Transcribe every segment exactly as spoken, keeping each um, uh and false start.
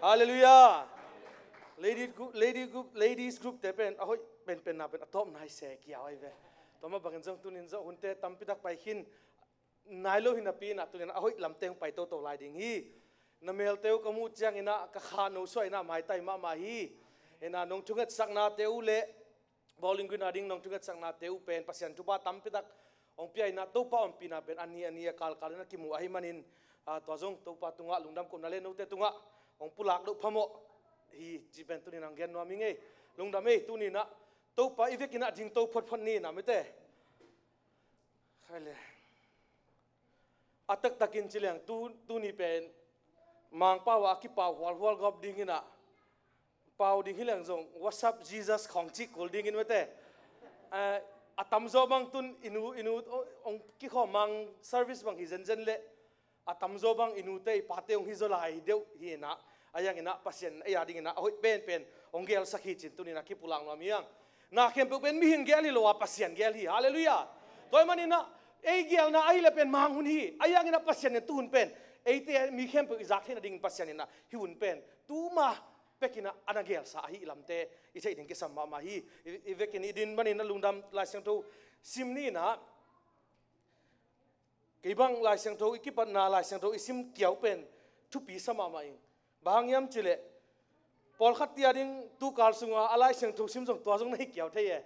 Halleluiah. Lady group, lady group, ladies group te pen a hoih penpenna pen a tawpna hi se kiau ahi ve. Tua mah bangin zong tunin zong hunte tampi tak pai khin nai lo hi napi inah tunin a hoih lamte hong pai toto lai ding hi. Na melte uh ka muh ciang inah ka kha no suah inah maitai mahmah hi. Inah nong thungetsaknate uh le Bowling Green a ding nong thungetsaknate uh pen Pasian thupha tampi tak hong pia inah Topa ompihna pen a ni a ni a kalkal inah kimu ahi manin, ah, tua zong Topa tungah lungdam kohna le note tungah hong pulak loh phamawh hi ci pen tunin hong gen nuam hi ngei. Lungdam ei tuninah Topa i vekinah dingto photphot ni inah mite. Khai le. A taktakin ci leng tu, tuni pen Mangpau ah a kipau hualhual gawp ding inah pau ding hi leng zong WhatsApp Jesus khawng cih kul dingin mate. Eh, a tamzaw bang tun i nu, i nu, ong kikhawm mang service bang hi zenzen leh a tamzaw bang i nute i pate ong hi zaw lai deuh hi inah. A yang inah Pasian a ya ding inah a hoih penpen ong gelsak hi cin tunin a kipulak nuam hi ang. Na khempeuh pen mihing gel hi lo a Pasian gel hi. Halleluiah. Tua hi man inah ei gelna ahi le pen mang hun hi. A yang inah Pasian in tu hun pen eite mi khempeuh i zak theihna dingin Pasian inah hi hun pen tuma pekinah a na gelsa ahi lamte i theih ding kisam mahmah hi. I, i vekin i din manin a lungdam Lai Siangtho sim ni inah kei bang Lai Siangtho i kipatna Lai Siangtho i sim kiau pen thupi sa mahmah ing. Bang hang hiam cileh pawlkhat tia ding tukal sunga a Lai Siangtho sim zong tua zong na hi kiau thei e.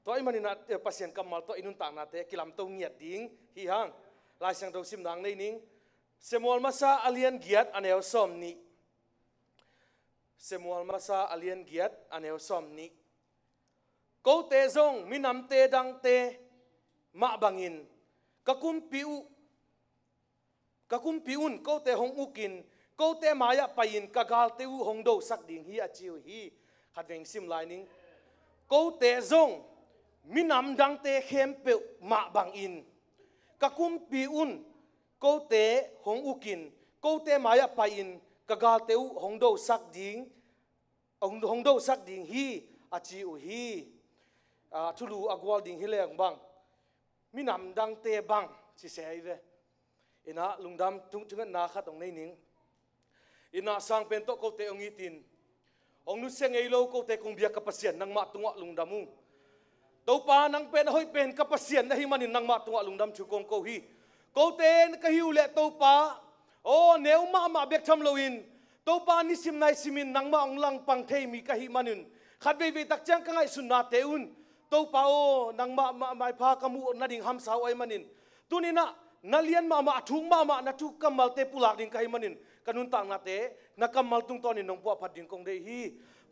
Tua i maninah, eh, Pasian kammal tua i nuntaknate kilamto ngiat ding hi hang. Lai Siangtho sim nang nei ning. Samuel masa a lian giat a neu sawm nih. Samuel masa a lian giat a neu sawm nih. Kote zong minamte dangte mah bangin ka kumpi uh, ka kumpi un kote hong ukin kote mai-ah pai-in ka galte uh hong dosak ding hi a ci uh hi. Khat veng sim lai ning. Kote zong minam dangte khempeuh mah bangin ka kumpi un kote hong ukin kote mai-ah pai-in ka galte uh hong dosak ding, hong, hong dosak ding hi a ci uh hi. Ah, thulu a gual ding hi leng bang minam dangte bang ci se hi ve. Inah lungdam thung, thungetna khat hong nei ning. Inah sang pen tawh kote hong itin hong nusia ngei lo kote kong biak ka Pasian nangmah tungah lungdam ung. Topa nang pen a hoih pen ka Pasian na hi manin nangmah tungah lungdam thu kong ko hi. Kote ka hi uh leh Topa aw neu mahmah bek tham loin Topa nisim naisimin nangmah hong langpang thei mi ka hi manin khat veivei tak ciang ka ngaihsutnate un Topa aw nangmah mah maipha ka muh nading hamsa uh ahi manin tuninah na lian mahmah a thuk mahmah na thu kammalte pulak ding ka hi manin ka nuntaknate na kammal tungtawnin nong puahphat ding kong deih hi.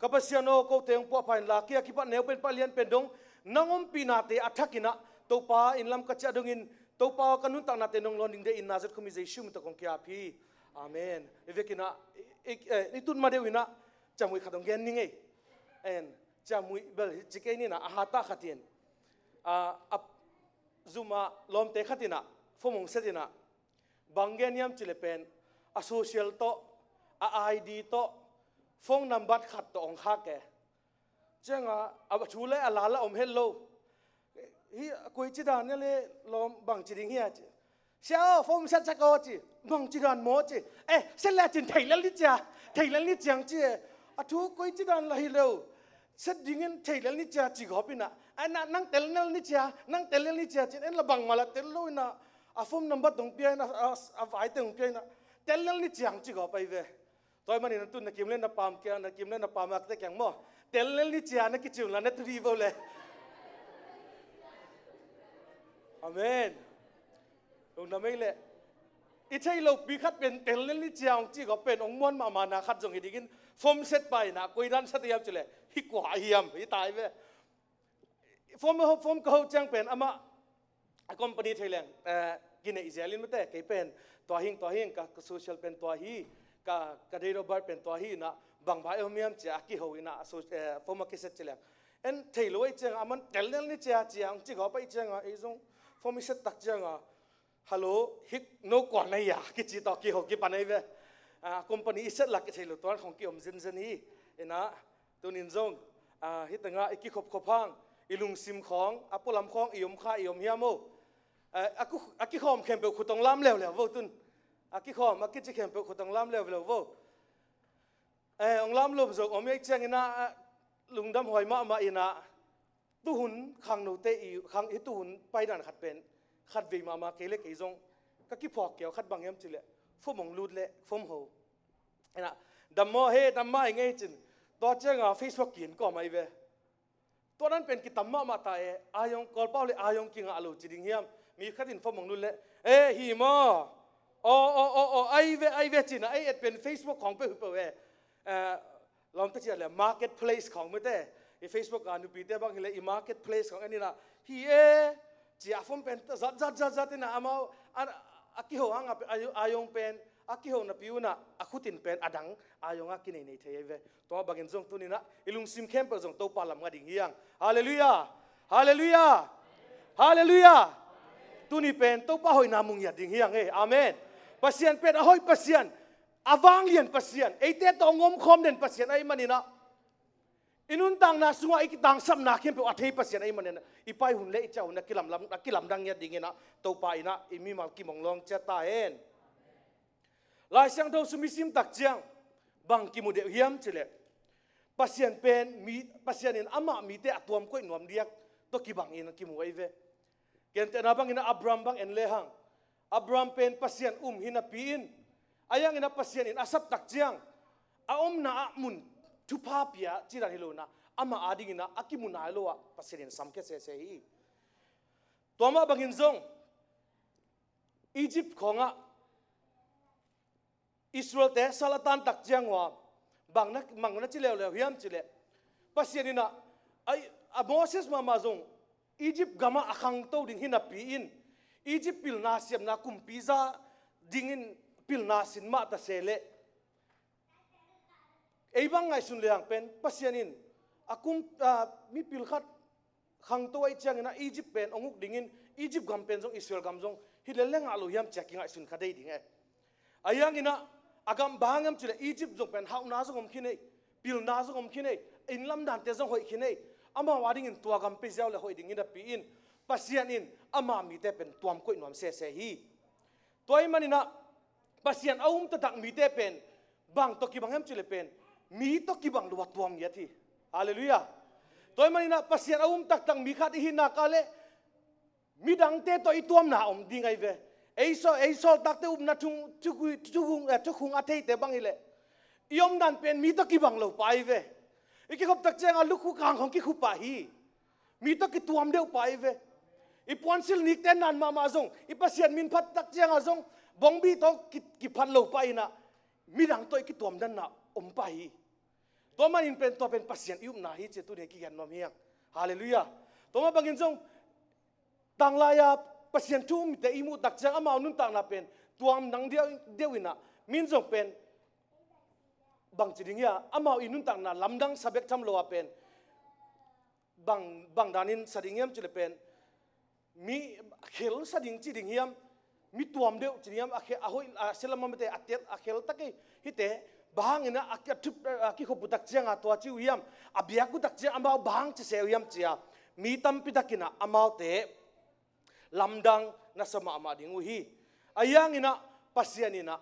Ka Pasian aw kote hong puahpha inla kei a kipat neu pen pah lian pen dong nang ompihnate a thakinah Topa in lam ka ciah dongin Topa aw ka nuntaknate nong lawn ding deih in Nazareth khumi Jesu min tawh kong kiap hi. Amen. I vekinah i, i, eh, i tun ma deuh inah ciamui khat hong gen ning ei. En ciamui bel hi ci kei ninah a hatah khatin a, a zumah lawmte khatinah phone hong setinah bang gen hiam cileh pen a social tawh a I D tawh phone number khat tawh hong khak e. Cianga a thu le a la la om het lo. Hi a koici dan nia le lawm bangci ding hia ci. Sia aw phone set sak aw ci. Bangci dan maw ci. Eh set le cin thei lel ni cia. Thei lel ni ciang ci e. A thu koici dan la hi lo. Set dingin thei lel ni cia ci gawp inah. Ai na nang tel lel ni cia. Nang tel lel ni cia cin en la bangmah la tel lo inah. A phone number dong pia inah a, a, a vaite hong pia inah tel lel ni ciang ci gawp ai ve. Tua hi manin a tun na kim le na pam kiang na kim le na pam akte kiang maw tel lel ni cia na kici unla na tu dih vo le. Amen. Lungdam ei leh i thei lopi khat pen tel lel ni cia hong ci gawp pen hong muan mahmahna khat zong hi dingin phone set pa inah koi dan sa te hiam cileh hi kua hiam hi tai ve. Phone, phone ka ho ciang pen amah a company thei leng, eh, kineih zelin mate kei pen tua hing tua hing ka, ka social pen tua hi ka, ka date of birth pen tua hi inah bang bai om hiam cia a kiho inah a so, eh, phone a kiset ci leng en thei lo ei cianga a man tel lel ni cia cia hong ci gawp ai cianga ei zong phone i set tak cianga hello hik no kuan ai a kici tawh kiho kipan ai ve. Ah, company i set lak i thei lo tuan khong kiom zenzen hi. Inah tunin zong, ah, hih tengah i kikhopkhop hang i lungsim khawng a pualam khawng i om kha i om hiam o. Ah, a ku, a kikhawm khempeuh khutong lam leuleu vo tun. A kikhawm a kici khempeuh khutong lam leuleu vo. Eh, ong lam lo zo om ei ciangin ah, lungdam huai mahmah in ah, tuhun khangnote i khang, hih tuhun paidan khat pen khat vei mahmah kei le kei zong ka kiphawk keu khat bang hiam cileh, fom ong lut le fom ho. Ina, dammaw he, damma i ngei cin. Tua cianga Facebook kin kawm ai ve. Tua nan pen kitam mahmah ta e, ayong Kawlpau le ayong kingah lo ci ding hiam? Mi khat in fom ong lut le, e, hi maw? O, o, o, o, ai ve, ai ve cina, ai et pen Facebook khong pe hu pe ve. Eh, lawmte ciat le marketplace khong mete, i Facebook a nupite bang hile i marketplace khong enina, hi e, cia fom pen zat, zat, zat, zat ina amau, a, a kiho hanga pe, ayong pen a kiho napi una, a khutin pen adang ayonga kinei nei thei ai ve. Tua bangin zong tunina i lungsim khempeuh zong Topa lam nga ding hiang. Halleluiah. Halleluiah. Halleluiah. Tuni pen Topa hoihna mung hiat ding hiang e. Amen. Pasian pen a hoih Pasian, a vanglian Pasian, eite tawh ngomkhawm den Pasian ahi manina, i nuntakna sungah i kitangsapna khempeuh a thei Pasian ahi manina, i pai hun le i ciah hun a kilamlam, a kilamdang ngiat dingina, Topa ina i mimal kimong lawng ciat ta hen. Lai Siangtho sum i sim tak ciang bang kimu deuh hiam cileh, Pasian pen mi, Pasian in amah mite a tuam koih nuam diak tawh kibangin kimu ai ve. Gentehna bangin Abraham bang en lehang, Abraham pen Pasian um hi napi in, a yangin a Pasian in a sap tak ciang a omna ah mun thupha pia cidan hi lo ina, amah adingin a kimu nai lo ah Pasian in samkhia sese hi. Tua mah bangin zong Egypt khawngah Israelte sal a tan tak ciang ua, bang na, bang na ci leuleu hiam cileh, Pasian ina, ai, a Moses mahmah zong Egypt gamah a khangto ding hi napi in, Egypt pilna siamna kumpi za dingin pilna sin mah ta se leh, ei bang ngaihsun lehang pen Pasian in a kum, a, mipil khat khangto ai ciangin a Egypt pen ong uk dingin, Egypt gam pen zong Israel gam zong hi le le ngah lo hiam cia kingaihsun kha dei ding e. A yangin a, a gam bang hiam cileh Egypt zong pen hauhna zong om khin ei, pilna zong om khin ei, inn lamdante zong hoih khin ei, amau adingin tua gam pe ziau le hoih dingin a pi in, Pasian in ama mite pen tuam koih nuam sese hi. Tua ahi manina Pasian a um taktak mite pen bang tawh kibang hiam cileh pen mi tawh kibang lo a tuam ngiat hi. Halleluiah. Tua ahi manina Pasian a um taktak mi khat i hi nak leh midangte tawh i tuamna om ding ai ve. Ei sawl, ei sawltakte upna thung, thukhung, eh, thukhung a theite bang hileh i omdan pen mi tawh kibang lo pah ai ve. I kikhop tak cianga lukhu kang khong kikhupah hi. Mi tawh kituam deuh pah ai ve. I puansil nikte nan mahmah zong, i Pasian min phat tak cianga zong, bongbi tawh ki, kiphat lo pah ina, midang tawh i kituam danna om pah hi. Tua manin pen, tua pen Pasian i upna hi ci tuni kigen nuam hiang. Halleluiah. Tua mah bangin zong tanglai-a Pasian thu umte i muh tak ciang amau nuntakna pen tuam nang deuh, deuh ina, min zong pen bang ci ding hia, amau i nuntakna lamdang sa bek tham lo a pen bang, bang danin sa ding hiam cileh pen mi khel sa ding ci ding hiam, mi tuam deuh ci ding hiam, a khel, a hoih, a selam a mite a tel, a khel tak ei hite, bang hangin a, a thup, a kikhop uh tak cianga tua ci uh hiam, a biak uh tak ciang amau bang ci se uh hiam cia mi tampi takin a amaute lamdang na sa mahmah ding uh hi. A yangin a Pasian in a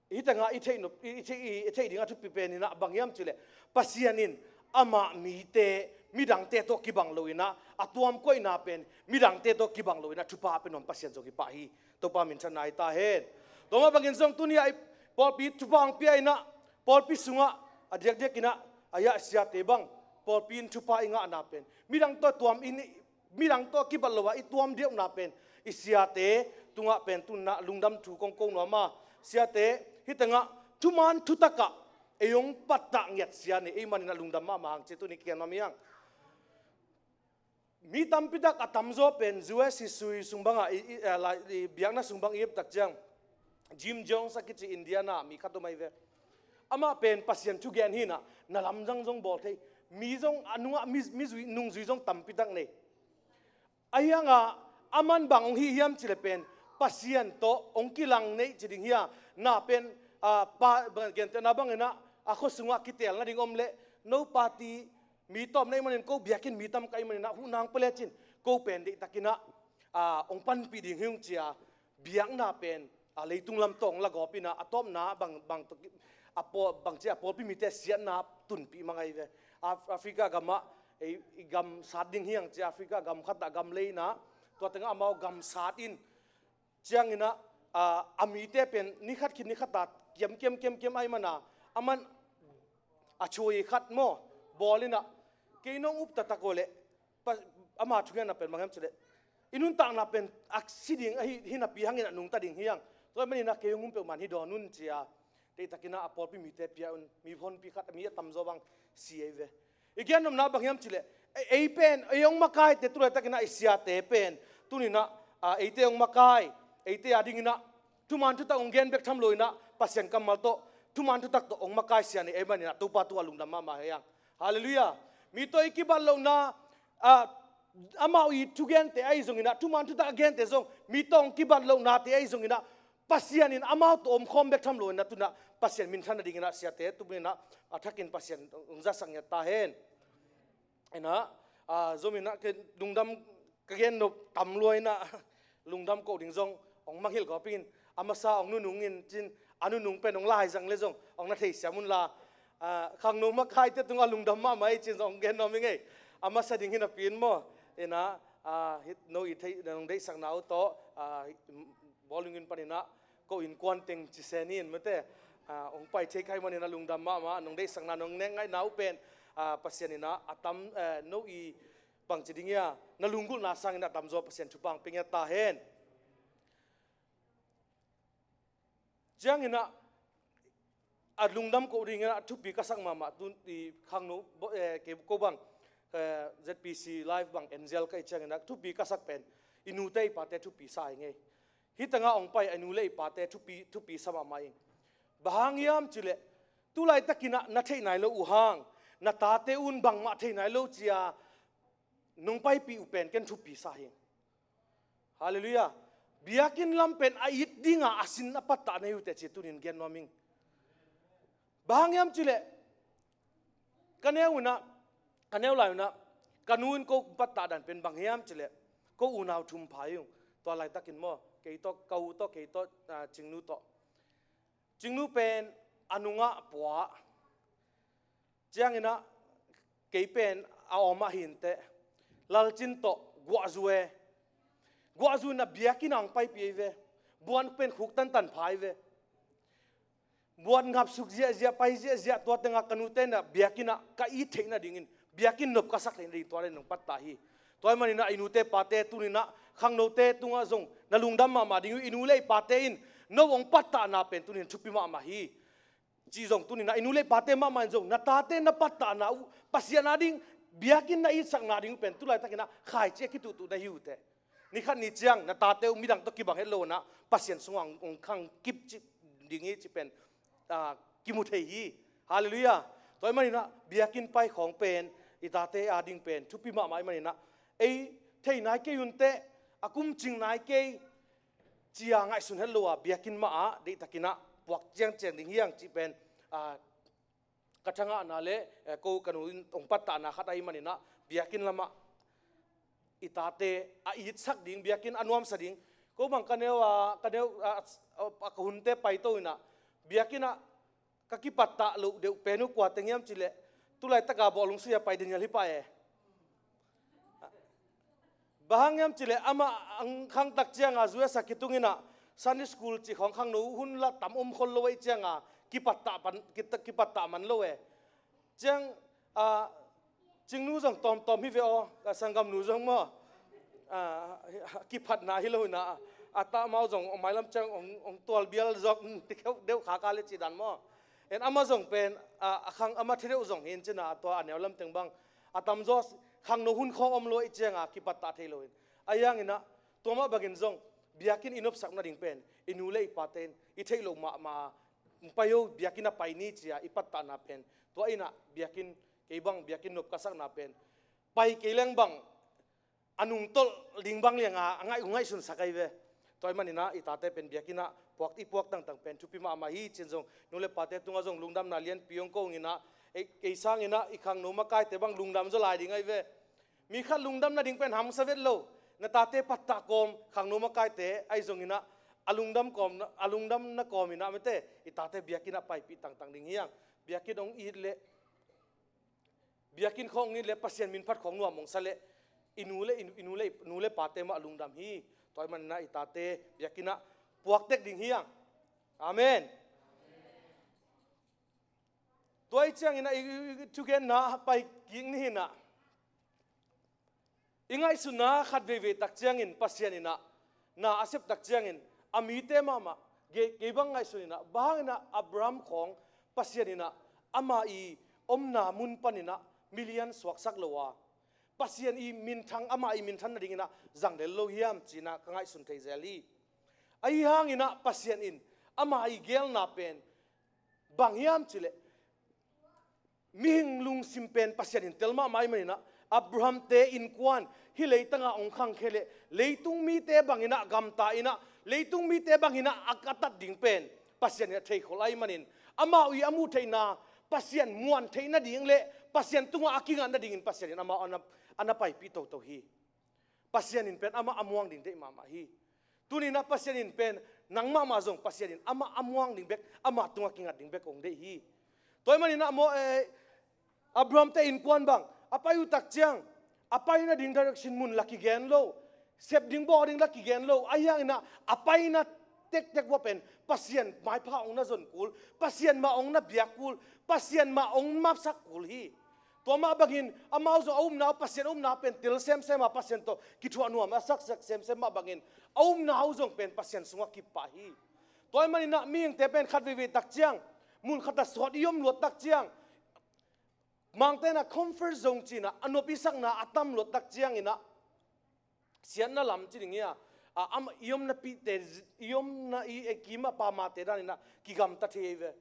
hih tengah i theih nop, i, i theih, i, i theih ding a thupi pen in a bang hiam cileh, Pasian in ama mite midangte tawh kibang lo in a, a tuam koihna pen midangte tawh kibang lo in a thupha a pe nuam Pasian zong hi pah hi. Topa minthanna hi ta hen. Tua mah bangin zong tuni a i pawlpi thupha hong pia in a, pawlpi sungah a diakdiak in a, a yah siate bang pawlpi in thupha i ngahna pen midang tawh tuam in, midang tawh kibat lo a i tuam deuhna pen i siate tungah pen tunna lungdam thu kong ko nuam a, siate hih tengah thuman thutakah ei hong pattah ngiat sia nei ei manin a lungdam mahmah hang ci tuni kigen nuam hiang. Mi tampi tak a tamzaw pen U S history sung bangah i, i, eh, lai, i biakna sung bang i et tak ciang Jim Jones a kici Indiana mi khat om ai ve. Amah pen Pasian thugen hi in a, na lamdang zong bawl thei, mi zong a nungah mi, mi zui, nungzui zong tampi tak nei. Ahi hanga aman bang hong hih hiam cileh pen Pasian tawh hong kilang nei ci ding hia, na pen, a, pa, bang, gentehna bangin a, a khua sungah kitel nading om leh no party mi tawm na i manin ko biakinn mi tam ka i manin a huhna hong pia lecin ko pen deihtakin a, a, hong panpih ding hi ung cia biakna pen, a, leitung lam tawh hong lagawp in a, a tawpna bang, bang tawh ki, a pawl, bangci a pawlpi mite siatna tunpih mang ahi ve. Af-, Africa gamah ei, i gam sat ding hiang ci, Africa gam khatah gam lei inah, tua tengah amau gam sat in, cianginah, a, a mite pen ni khat khit ni khat a kiam, kiam, kiam, kiam ahi mana, aman a chui khat maw, bawl inah, kei nong up taktak aw leh, pa-, ama thugenna pen bang hiam cileh, i nuntakna pen a si ding ahi, hi napi hangin a nungta ding hiang. Tua maninah kei hong um peuhmah hi dawn un cia, deihtakinah a pawlpi mite pia un, mi honpi khat, mi a tamzaw bang si ei ve. I gennopna bang hiam cileh, e-, ei pen, ei hong makaite, tulaitakinah i siate pen, tuninah, a, eite hong makai, eite a dinginah, thuman thutak hong gen bek tham loinah, Pasian kammal tawh, thuman thutak tawh hong makai sian ei maninah, Topa tungah lungdam mahmah hiang. Halleluiah. Mi tawh i kibat lohna, a, amau i thugente ahi zonginah, thuman thutak a gente zong, mi tawh hong kibat lohnate ahi zonginah, Pasian in amau tawh omkhawm bek tham loinah, tunah Pasian minthan nadinginah siate, tuninah, a thakin Pasian hong zasak ngiat ta hen. Inah, a, zominah, ke lungdam ka gen nop tam lua inah, lungdam koh ding zong hong mangngilh gawp in, a masa hong nunung in cin, a nunung pen hong laizang le zong hong na theisiam unla, a, khangno makaite tungah lungdam mahmah ei cin zong hong gen nuam ing ei. A masa ding hi napi in maw, inah, a, hih no i theih, nong deihsakna uh tawh, a, bawlung in paninah, ko innkuan teng ci se ni in mate, a, hong pai thei kha hi maninah lungdam mahmah, nong deihsakna, nong nek ngaihna uh pen, a, Pasian inah a tam, eh, no i bangci ding ia, na lunggulhna sangin a tamzaw Pasian thupha hong pia ngiat ta hen. Cianginah, a lungdam koh dinginah thupi ka sak mahmah, tu i khangno, bo-, eh, kei ko bang, eh, Z P C Live bang, Angel ka i cianginah thupi ka sak pen, i nute i pate thupi sa hi ngei. Hih tengah hong pai a i nu le i pate thupi, thupi sa mahmah ing. Bang hang hiam cileh, tulaitakinah na theih nai lo uh hang, na tate un bangmah theih nai lo cia, nong paipih uh pen ken thupi sa hi. Halleluiah. Biakinn lam pen a it dinga a sin a pattah nei uh teh ci tunin gen nuam ing. Bang hang hiam cileh, ka neu unah, ka neu lai unah, ka nu in ko pattah dan pen bang hiam cileh, ko unau thum pha hi ung. Tua laitakin maw, kei tawh, ka u tawh, kei tawh, ah, Cingnu tawh. Cingnu pen a nungah pua. Cianginah kei pen a om ah hinteh. Lalcin tawh guahzu e. Guahzu inah biakinn ah hong paipih ei ve. Buan pen khuk tantan pha ei ve. Buan ngapsuk ziahziah, pai ziahziah, tua tengah ka nute inah biakinn ah ka it theih nadingin, biakinn nop ka sak theih nading tua le nong pattah hi. Tua hi maninah i nute pate tuninah khangnote tungah zong na lungdam mahmah ding uh, i nu le i pate in no hong pattahna pen tunin thupi mahmah hi. Cih zong tuninah i nu le i pate mahmah in zong na tate na pattahna uh Pasian a ding, biakinn na itsakna ding uh pen tulaitakinah khaici a kituhtuh na hi uh teh. Ni khat ni ciang na tate uh midang tawh kibang het lo inah Pasian sungah hong, hong khang kip cih ding hi cih pen, ah, kimu thei hi. Halleluiah. Tua hi maninah biakinn pai khawng pen, i tate a ding pen thupi mahmah hi maninah, ei thei nai kei un teh, a kum cing nai kei cia ngaihsun het lo a, biakinn mah ah deihtakinah puak ciangciang ding hiang cih pen, ah, ka thangahna le, eh, ko ka nu in hong pattahna khat ahi maninah biakinn lamah i tate a itsak ding, biakinn a nuamsa ding. Ko bang ka neu a, ka neu a, a, a ka hunte paito inah biakinn ah ka kipattah loh deuh pen uh kua teng hiam cileh, tulaitaka bawlung sui a pai Daniel hi pah e. Bang hang hiam cileh amah ang khangtak cianga U S a kitung inah Sunday school cih khawng khangno hun la tam om khol lo ahih cianga kipattah pan, kita-, kipattah man lo e. Ciang, ah, Cingnu zong tawmtawm hi ve aw, ka sanggamnu zong maw, ah, kiphatna hi lo inah, a tah mau zong mailam ciang hong, hong tualbial zawk ti kheuh deuh kha ka le cih dan maw. En amah zong pen, ah, a khang amah thei deuh zong hi in cinah, a tua a neu lam teng bang a tamzaw khangno hun khawng om lo ahih cianga kipattah thei lo in. Ahi hanginah tua mah bangin zong biakinn i nopsak nading pen i nu le i pate in i theih loh mahmah a, pai o, biakinn a pai ni cia i pattahna pen, tua inah biakinn, kei bang biakinn nop ka sakna pen pai kei leng bang a nungtolh ding bang lianga a ngaih, ngaihsunsak ahi ve. Tua hi maninah i tate pen biakinn ah puak, i puak tangtang pen thupi mahmah hi cin zong, nu le pate tungah zong lungdamna lianpi hong ko inginah, ei, ei sanginah i khangno makaite bang lungdam zaw lai ding ahi ve. Mi khat lungdam nading pen hamsa vet lo. Na tate pattah kawm, khangno makaite ahi zonginah, a lungdam kawm, a lungdamna kawm in ah mite, i tate biakinn ah paipih tangtang ding hi hang. Biakinn hong it leh, biakinn khawng hong it leh, Pasian minphat khawng nuam hong sa leh, i nu le, i nu le, nu le pate mah a lungdam hi. Tua ahih manin ah i tate biakinn ah puak tek ding hi hang. Amen. Tua ahih ciangin ah i, i, i thugenna pai kik ni in ah, i ngaihsutna khat veivei tak ciangin Pasian in ah na a sep tak ciangin a mite mahmah, kei, kei bang ngaihsun in ah, bang hang in ah Abraham khawng Pasian in ah ama i omna mun panin ah milian suaksak lo a, Pasian i minthang, ama i minthan nadingin ah zang lel lo hiam ci-in ah ka ngaihsun thei zel hi. Ahi hangin ah Pasian in ama i geelna pen bang hiam cih leh, mihing lungsim pen Pasian in tel mahmah ahih manin ah, Abraham-te innkuan hih leitang ah hong khangkhia leh, leitung mite bangin ah gamta in ah, leitung mite bangin ah a, a tat ding pen Pasian in ah theikhol ahih manin, amau i a muh theihna Pasian muan theih nading le Pasian tungah a kingat nadingin Pasian in amau a na, a na paipih toto hi. Pasian in pen amah a muang ding deih mahmah hi. Tuni-in ah Pasian in pen nang mahmah zong Pasian in amah a muang ding bek, amah tungah kingat ding bek hong deih hi. Tua ahih manin ah maw, eh, Abraham-te innkuan bang a pai uh tak ciang, a pai nading direction mun la kigen lo, sep ding, bawl ding la kigen lo. Ahi hangin ah a paina tektek uah pen Pasian maipha hong na zon kul, Pasian mah hong na biak kul, Pasian mah hong mapsak kul hi. Tua mah bangin amau zong a upna uh, Pasian a upna pen tel semsem a, Pasian tawh kithuah nuam a saksak semsem mah bangin, a upna uh zong pen Pasian sungah kip pah hi. Tua ahih manin ah mihingte pen khat veivei tak ciang, mun khat ah sawt i om luat tak ciang, Mangte in ah comfort zone ci-in ah a nop i sakna a tam luat tak ciangin ah, siatna lam ci ding hi a, a, am, i omna pihte, i omna i, eh, kimah pamate danin ah kigamta thei hi ve.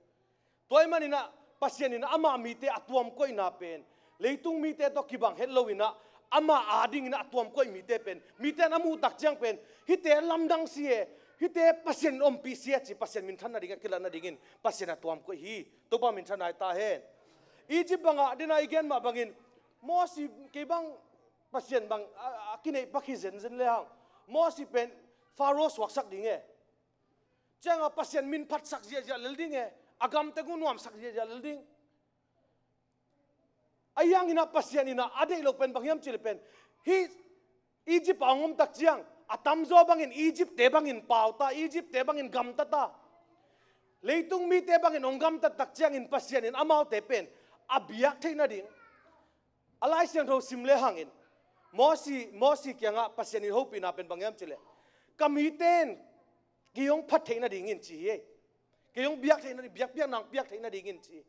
Tua ahih manin ah Pasian in ah ama mite a tuam koihna pen, leitung mite tawh kibang het lo in ah, ama adingin ah a tuam koih mite pen, mite in a muh tak ciang pen, hihte lamdang si e, hihte Pasian in ompih si e ci, Pasian minthan nading a kilat nadingin Pasian a tuam koih hi. Topa minthan ahi ta hen. Egypt bangah, den a i gen mah bangin, Mosi, kei bang Pasian bang a, a kineih pak hi zenzen le hang, Mosi pen Faro suaksak ding e. Ciangah Pasian min phatsak ziahziah lel ding e. A gamte gu nuamsak ziahziah lel ding. Ahi hangin ah Pasian in ah a deih loh pen bang hiam cih leh pen, hih Egypt a hong om tak ciang, a tamzaw bangin Egypt-te bangin pau ta, Egypt-te bangin gamta ta. Leitung mite bangin hong gamtat tak ciangin Pasian in amaute pen a biak theih nading, a Lai Siangtho sim le hangin, Mosi, Mosi kiangah Pasian in hopihna pen bang hiam cih leh, ka mite in kei hong phat theih nadingin ci hi. Kei hong biak theih nading, biakpiakna hong piak theih nadingin ci.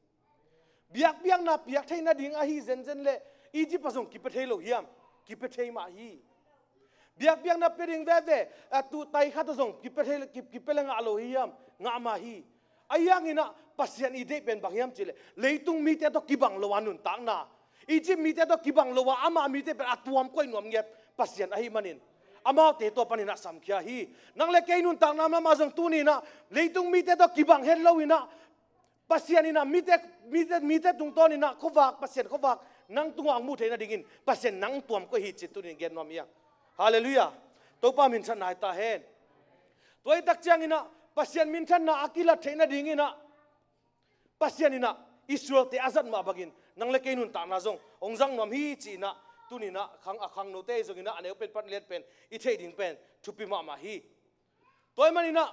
Biakpiakna piak theih nading ahi zenzen leh Egypt ah zong kipia thei lo hiam? Kipia thei mah hi. Biakpiakna pia ding veve, a, tu tai khat ah zong kipia thei, ki, kipia le ngah lo hi hiam? Ngah mah hi. Ahi hangin ah Pasian i deih pen bang hiam cih leh, leitung mite tawh kibang lo a nuntakna, Egypt mite tawh kibang lo a ama mite pen a tuam koih nuam ngiat Pasian ahih manin, amaute tawh panin ah samkhia hi. Nang le kei nuntakna lamah zong tuni-in ah leitung mite tawh kibang het lo in ah, Pasian in ah mite, mite, mite tungtawn in ah khuavak, Pasian khuavak nang tungah hong muh theih nadingin Pasian nang tuam koih hi ci tuni-in gen nuam hi hang. Halleluiah. Topa minthanna hi ta hen. Tua hi tak ciangin ah Pasian minthanna a kilat theih nadingin ah, Pasian in ah Israel-te a zat mah bangin nang le kei nuntakna zong hong zang nuam hi ci-in ah, tuni-in ah khang, a khangnote ahi zongin ah a neu pen pan lian pen i theih ding pen thupi mahmah hi. Tua ahih manin ah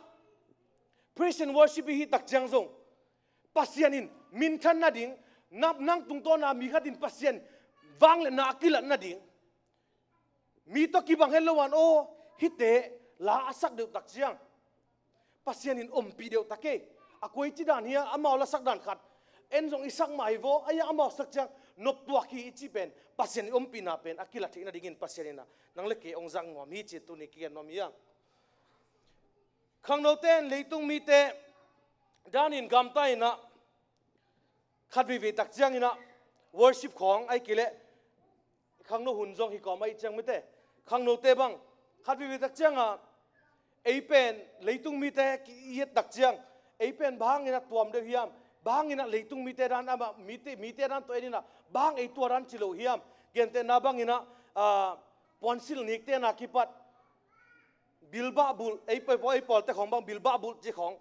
praise and worship i hih tak ciang zong, Pasian in minthan nading, nang, nang tungtawna mi khat in Pasian vangliatna a kilat nading, mi tawh kibang het lo a, aw, hihte la a sak deuh tak ciang Pasian in ompih deuh ta kei. A koici dan hiam, amau lasak dan khat en zong i sak mah hi vaw, ahi hang amau sak ciang noptuak hi i cih pen, Pasian i ompihna pen a kilat theih nadingin Pasian in ah nang le kei hong zang nuam hi ci tuni kigen nuam hi hang. Khangnote in leitung mite danin gamta in ah, khat veivei tak ciangin ah worship khawng ahih kei leh khangno hun zong hi kawm ahih ciang mite, khangnote bang khat veivei tak ciangah, ei pen leitung mite ki-et tak ciang, ei pen bang hangin ah tuam deuh hiam, bang hangin ah leitung mite dan, amah mite, mite dan tawh en in ah bang hang ei tua dan ci lo hiam, gentehna bangin ah, ah, puansilh nikte na kipat bilbah bulh, ei pawi pawi, ei pawlte khawng bang bilbah bulh cih khawng,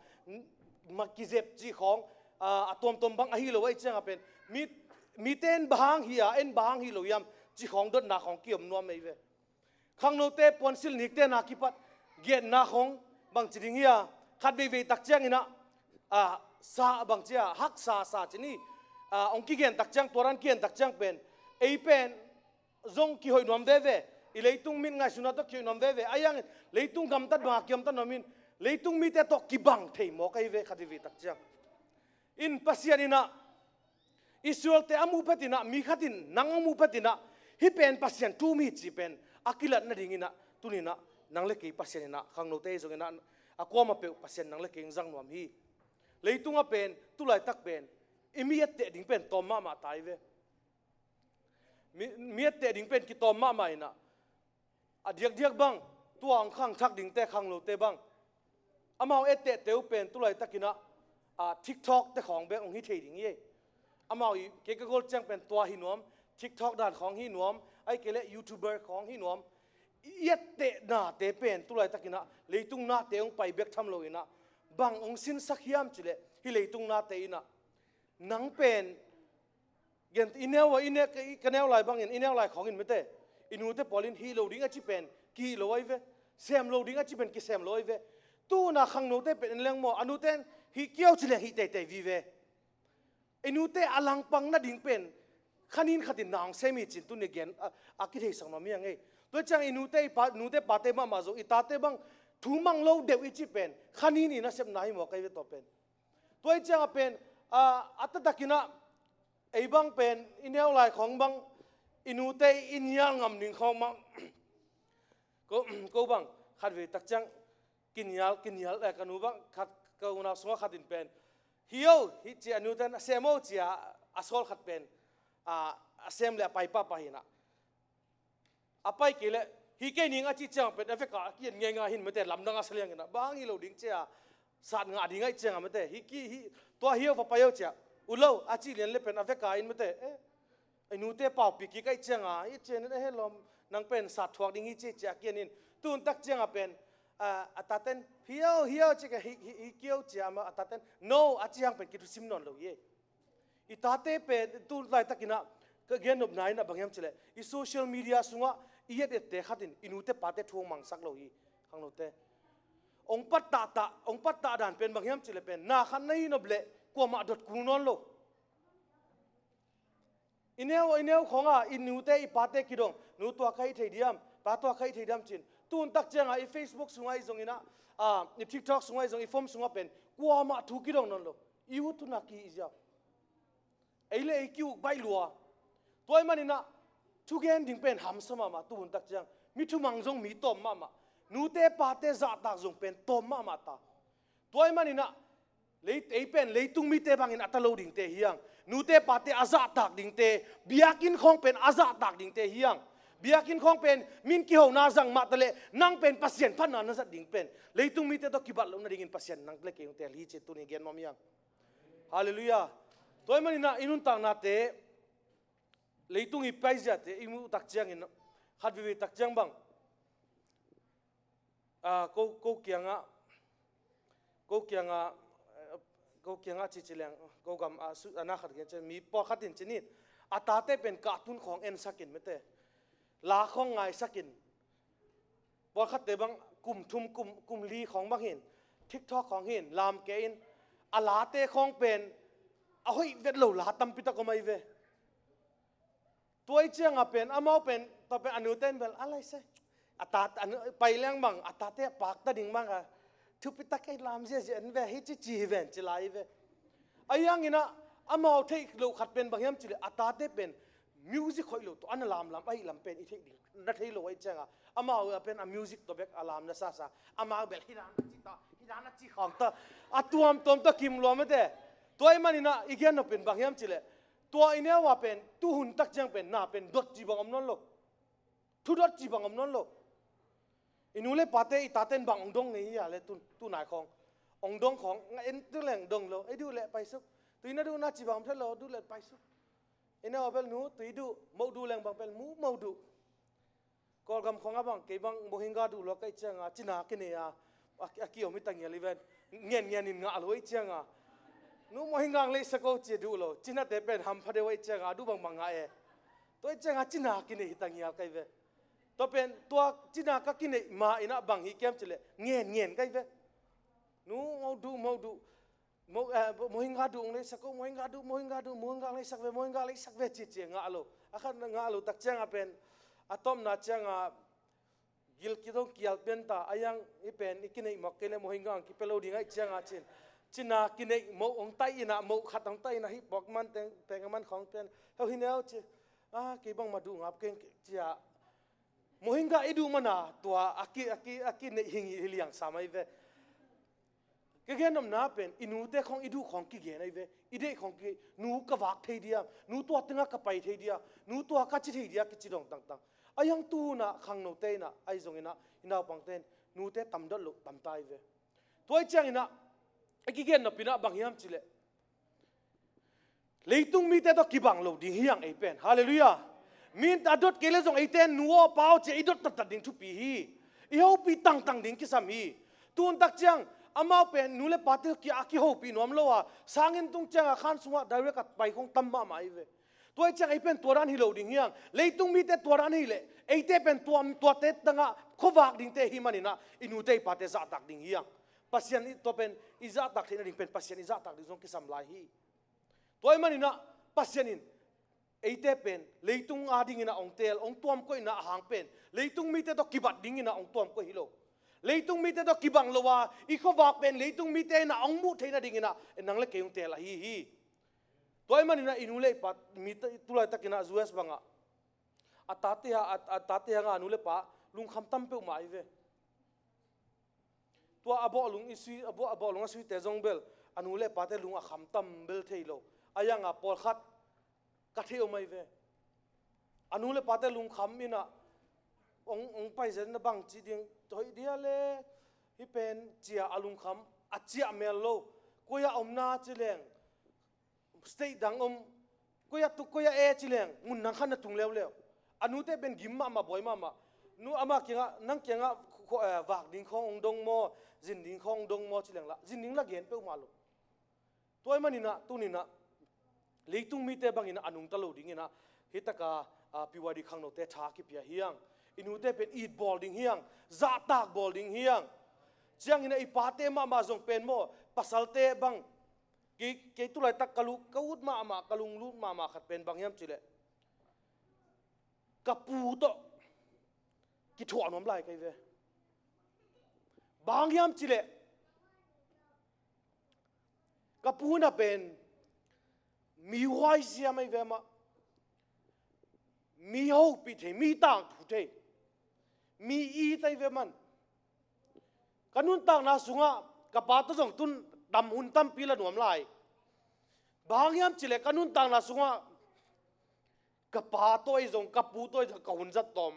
ma kizep cih khawng, a, a tuamtuam bang ahi lo ahih ciangah pen, mi, mite en bang hang hi a, en bang hang hi lo hiam cih khawng dotna khawng kiom nuam ei ve. Khangnote puansilh nikte na kipat genna khawng bangci ding hi a, khat veivei tak ciangin ah, a, sa bangci a, haksa sa ci ni, a, hong kigen tak ciang, tua dan kigen tak ciang pen, ei pen zong kihoih nuam veve, i leitung mit ngaihsutna tawh kihoih nuam veve, ahi hangin leitung gamtat bangah kigamtat nuam in, leitung mite tawh kibang thei mawk ahi ve, khat veivei tak ciang. In Pasian in ah, Israelte a muh phet in ah, mi khat in nang a muh phet in ah, hih pen Pasian thu om hi cih pen a kilat nadingin ah, tuni in ah nang le kei Pasian in ah, khangnote hi zongin ah, a kuamah peuh Pasian nang le kei hong zang nuam hi. Leitungah pen, tulaitak pen, i mi etteh ding pen tawm mahmah ta hi ve. Mi, mi etteh ding pen kitawm mahmah in ah, a diakdiak bang, tua hong khangthak dingte, khanglote bang, amau ettehte uh pen tulaitakin ah, a, TikTok te khawng bek hong hi thei ding hi. Amau i, kei ka gol ciang pen tua hi nuam, TikTok dan khawng hi nuam, ahih kei leh YouTuber khawng hi nuam. I ettehnate pen tulaitakin ah leitung nate hong pai bek tham loin ah, bang hong sinsak hiam cih leh, hih leitung nate in ah, nang pen, gen, i neu a, i ne, ka, ka neu lai bangin, i neu lai khawngin mete, i nute pawl in hih lo ding a ci pen kihih lo ahi ve. Sem lo ding a ci pen kisem lo ahi ve. Tu-in ah khangnote pen en leng maw, a nute in hih kei o ci leng hih teitei vive. I nute a langpang nading pen khanin khatin na hong sem hi cin tuni gen a, a kitheisak nuam hi hang ei. Tua ciang i nute, i pa, nute pate mahmah zong, i tate bang thu mang lo deuh i cih pen khanin i nasepna hi mawk ahi ve, tua pen. Tua ciangah pen, a, a taktakin ah, ei bang pen, i neu lai khawng bang, i nute i nial ngam ding khawng bang. Ko, ko bang, khat vei tak ciang, kinial, kinial, eh, ka nu bang, khat, ka unau sungah khat in pen, hi o, hi ci a, nute in a sem o ci a, a sawl khat pen, a, a sem le a pai pahpah hi in ah. A pai kei leh, hi kei ning a cih ciang pen, a vekah a ki-en ngeingai hi in mete, lamdang a sa liangin ah, bang hi lo ding ci a, sat ngah ding ahih ciangah mete, hi ki, hi, tua hi o, va pai o ci a, u lo, a cih lian le pen, a vekah in mete, eh, i nute paupi kik ahih ciangah, hi ci-in, eh, he lawm, nang pen sat thuak ding hi ci, ci a ki-en in, tu-in tak ciangah pen, a, a taten, hi o, hi o ci ka, hi, hi, hi kei o ci a, ama, a taten, no, a cih hang pen kithusim nawn lo hi. I tate pen, tu laitakin ah, ka gennopna in ah bang hiam cih leh, i social media sungah, i et ette khat in, i nute pate thu hong mangsak lo hi, khangnote. Hong pattah tah, hong pattah dan pen bang hiam cih leh pen, na khat na hi nop leh, kuamah dot kul nawn lo. I neu, i neu khawngah, i nute, i pate kidong, nu tua ka hih thei diam, pa tua ka hih thei diam cin. Tu-in tak ciangah, i Facebook sungah hi zongin ah, a, i TikTok sungah hi zong, i phone sungah pen, kuamah thu kidong nawn lo. I ut hun ah kihih ziau. Ei le ei ki-uk baih lua. Tua ahih manin ah, thugen ding pen hamsa mahmah, tu hun tak ciang. Mi thumang zong mi tawm mahmah. Nute pate zahtak zong pen tawm mahmah ta. Tua ahih manin ah, lei, ei pen leitung mite bangin a ta lo dingte hi hang. Nute pate a zahtak dingte, biakinn khawng pen a zahtak dingte hi hang. Biakinn khawng pen min kihona zang mah ta leh, nang pen Pasian phatna na zat ding pen leitung mite tawh kibat loh nadingin Pasian nang le kei hong teel hi ci tuni gen nuam hi hang. Halleluiah. Tua ahih manin ah i nuntaknate, leitung i paiziate i muh tak ciangin, khat veivei tak ciang bang, a, ko, ko kiangah, ko kiangah, eh, ko kiangah ci ci leng, ko gam a su, a na khat gen ciang, mi pawlkhat in ci ni, a tate pen cartoon khawng ensak in mete, la khawng ngaisak in, pawlkhatte bang kum thum, kum, kum li khawng bang hi in, TikTok khawng hi in, lam kei in, a late khawng pen a hoih vet lo la tampi tak om ahi ve. Tua ahih ciangah pen, amau pen, tua pen a nute in bel, a lai sai. A tate, a nu, pai leng bang, a tate a pakta ding bang a, thupi tak ei lam ziahziah in ve, hi ci ci hi ven, ci lai hi ve. Ahi hangin ah, amau theih loh khat pen bang hiam cih leh, a tate pen music hoih lo tawh a na lamlam ahih lam pen i theih ding na thei lo ahih ciangah, amau a pen a music tawh bek a lam na sasa, amau bel hi dan a ci ta, hi dan a ci khawng ta, a tuamtuam ta kim lua mete. Tua ahih manin ah i gen nop pen bang hiam cih leh, tua i neu a pen, tu hun tak ciang pen, na pen dot cih bang om nawn lo. Thu dot cih bang om nawn lo. I nu le pate, i taten bang hong dong ngei hi a leh tu, tu nai khawng. Hong dong khawng, nga en tu leng dong lo, ei duh leh paisuk. Tui na duh na cih bang om thei lo, duh leh paisuk. Ei na bel nu, tui duh, moh duh leng bang bel mu, moh duh. Kawlgam khong a bang, kei bang Mohinga duh lua ka hih cianga, cina kinei a, a, a kiom hi ta ngial hi ven. Ngen ngen in ngah lo hi cianga. Nu Mohinga hong leisa ko ci a duh lo. Cinate pen hampha deuh hi cianga, a duh bangbang ngah e. Tua hi cianga cina kinei hi ta ngial ka hi ve. Tua pen, tua cina ka kineih ma in a bang hi kiam cileh, ngen ngen ka hi ve. Nu, mo duh, mo duh. Mo, eh, Mohinga duh hong leisak ko, Mohinga duh, Mohinga duh, Mohinga hong leisak ve, Mohinga leisak ve, ci, ci, ngah lo. A khat ngah lo tak cianga pen, a tawpna cianga, gil kidong kial pian ta, a yang i pen, i kineih mawk kei le Mohinga hong kipia lo ding ahih cianga cin. Cina kineih moh hong taih in a, moh khat hong taih in a, hih pawk man teng, teng a man khong pian, heu hi neu ci. A, kei bangmah duh ngap keng ci a. Mohinga i duh mana, tua, a ki, a ki, a kineih hing hi liang sa mai ve. Ka gen nopna pen, i nute khong i duh khong kigen ahi ve, i deih khong ki, nu ka vak thei dia, nu tua tengah ka pai thei dia, nu tua ka ci thei dia, kici dong tangtang. A yang tu in a, khangnote in a, ahi zongin a, i naupangte in, nute tam dot loh, tam ta ahi ve. Tua ahih ciangin a, a kigen nop in a bang hiam cileh. Leitung mite tawh kibang lo ding hi hang ei pen. Halleluiah. Mi in a dot kei le zong eite nu aw pa aw ci a i dot taktak ding thupi hi. I hopih tangtang ding kisam hi. Tun tak ciang amau pen nu le pate kia a kihopih nuam lo a, sanginn tung cianga khan sungah direct a pai khong tam mahmah hi ve. Tua hi ciang ei pen tua dan hi lo ding hi hang. Leitung mite tua dan hi leh eite pen tua, tuate tangah khuavak dingte hi manin a, i nute i pate zahtak ding hi hang. Pasian i tua pen i zahtak theihna ding pen Pasian i zahtak ding zong kisam lai hi. Tua ahih manin a, Pasian in eite pen leitung a dingin a hong teel, hong tuamkoihna a hang pen leitung mite tawh kibat dingin a hong tuamkoih hi lo. Leitung mite tawh kibang lo a, i khuavak pen leitung mite in a hong muh theihna dingin a, nang le kei hong teel ahi hi. Tua ahih manin a, i nu le i pa, mi ta, tulaitakin a U S bangah, a tate ha, a, a tate hanga a nu le pa lungkham tam peuhmah ahi ve. Tua a bawhlung i sui, a bawh, a bawhlung a suite zong bel, a nu le pate lung a kham tam bel thei lo. A yanga pawlkhat ka thei om ahi ve. A nu le pate lungkham in a, hong, hong pai zen na bang ci ding, hoih dia le, hih pen cia a lungkham, a ciah mel lo. Koi a omna ci leng, state dang om, koi a tuk, koi a e ci leng, mun nang khan na tung leuleu. A nute pen gim mahmah, buai mahmah. Nu ama kiangah, nang kiangah khu-, khu-, eh, vak ding khawng hong dong maw, zin ding khawng hong dong maw ci leng lah, zin ding lah gen peuhmah lo. Tua ahih manin a, tunin a, leitung mite bangin a nungta lo dingin a, hih taka, a, P Y D khangnote tha kipia hi hang. I nute pen it bawl ding hi hang, zahtak bawl ding hi hang. Ciangin a i pate mahmah zong pen maw, pasalte bang, Kei, kei tulaitak ka lu, ka ut mahmah, ka lunglut mahmah khat pen bang hiam cileh, ka pu tawh kithuah nuam lai ka hi ve. Bang hiam cileh, ka pu na pen mi huai siam ahi ve mah. Mi hopih thei, mi tangthu thei, mi it ahi ve man. Ka nuntakna sungah ka pa tawh zong tun tam, hun tampi la nuam lai. Bang hang hiam cileh ka nuntakna sungah ka pa tawh ahi zong, ka pu tawh ahi zong ka hun zat tawm.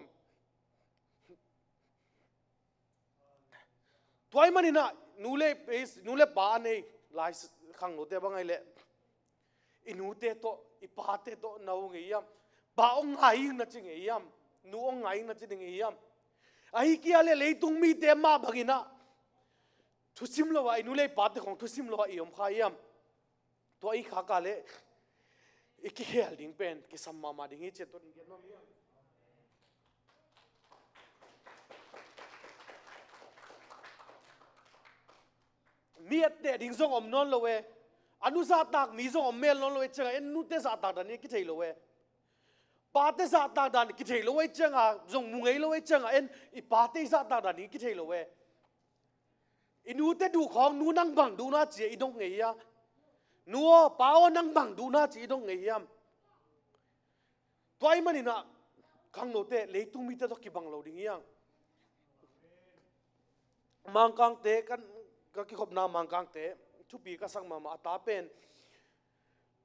Tua ahih manin ah nu le, nu le pa a nei lai khangnote bang ahih leh, i nute tawh, i pate tawh na hong ngei hiam? Pa hong ngai ing na ci ngei hiam? Nu hong ngai ing na ci ngei hiam? Ahi kei leh leitung mite mah bangin ah thusim lo a, i nu le i pate khong thusim lo a i om kha hiam? Tua i khak a leh i kikhel ding pen kisam mahmah ding hi ci-in tua ding gen nuam hi. Mi etteh ding zong om nawn lo e. A nu zahtak mi zong om mel nawn lo e, ciangah en nute zahtak dan hi kithei lo e. Pate zahtak dan kithei lo e, ciangah zong mu ngei lo e, ciangah en i pate i zahtak dan hi kithei lo e. I nute duh khawng, nu nang bang duhna ci-a i dong ngei hiam? Nu aw, pa aw, nang bang duhna ci-a i dong ngei hiam? Tua ahih manin ah khangnote leitung mite tawh kibang lo ding hi hang. Mangkangte, kan, ka kikhopna Mangkangte thupi ka sak mahmah. A ta pen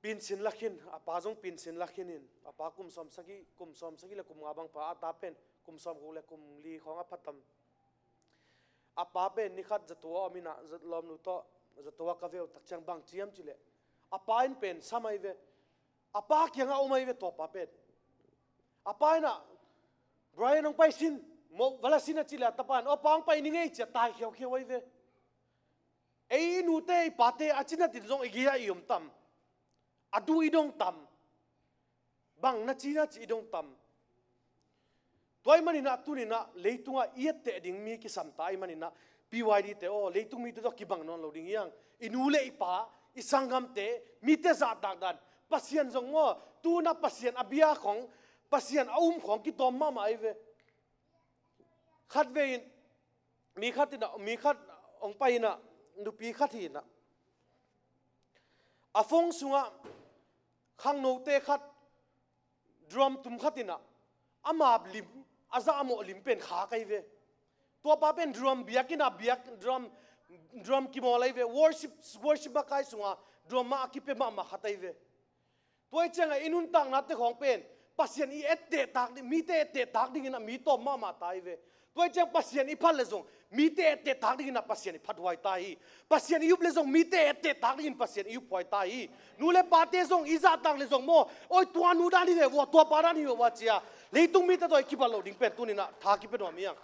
pinsin la khin, a pa zong pinsin la khin in, a pa kum sawm sagih, kum sawm sagih le kum nga bang pha, a ta pen kum sawm guk le kum li khawng a pha tam. A pa pen ni khat zato a om in ah, za-, lawmnu tawh zato a ka veu tak ciang bang ci hiam cileh, a pa in pen sam ahi ve. A pa kiangah om ahi ve tua pa pen. A pa in ah Brian hong pai sin, moh va la sin a cih leh a tapa in, aw pa hong pai ning ei ci a tai khiaukhia ahi ve. Ei i nute i pate a cinatin zong i gei-ah i om tam? A duh i dong tam? Bang na cina cih i dong tam? Tua ahih maninah tuninah leitungah i etteh ding mi kisam ta ahih maninah P Y D te aw, leitung mite tawh kibang nawn lo ding hi hang. I nu le i pa, i sanggamte, mite zahtak dan, Pasian zong maw, tunah Pasian a bia khong, Pasian a um khong kitawm mahmah ahi ve. Khatvei in mi khat inah, mi khat hong pai inah, nupi khat hi inah, a phone sungah khangnote khat drum tum khat inah, ama lim, a zahmawh lim pen khak ahi ve. Tuapa pen drum biakinn ah biak, drum, drum kimawl ahi ve. Worship, worship makai sungah drum ah a kipia mahmah khat ahi ve. Tua ahih ciangah i nuntaknate khawng pen Pasian i etteh tak ding, mite etteh tak dingin a mi tawm mahmah ta hi ve. Tua ahih ciang Pasian i phat le zong mite etteh tak dingin a Pasian i phat huai ta hi. Pasian i up le zong mite etteh tak dingin Pasian i up huai ta hi. Nu le pate zong i zahtak le zong maw, oi tua nu dan hi ve vua, tua pa dan hi ve vua cia leitung mite tawh i kibat loh ding pen tuninah tha kipia nuam hi hang.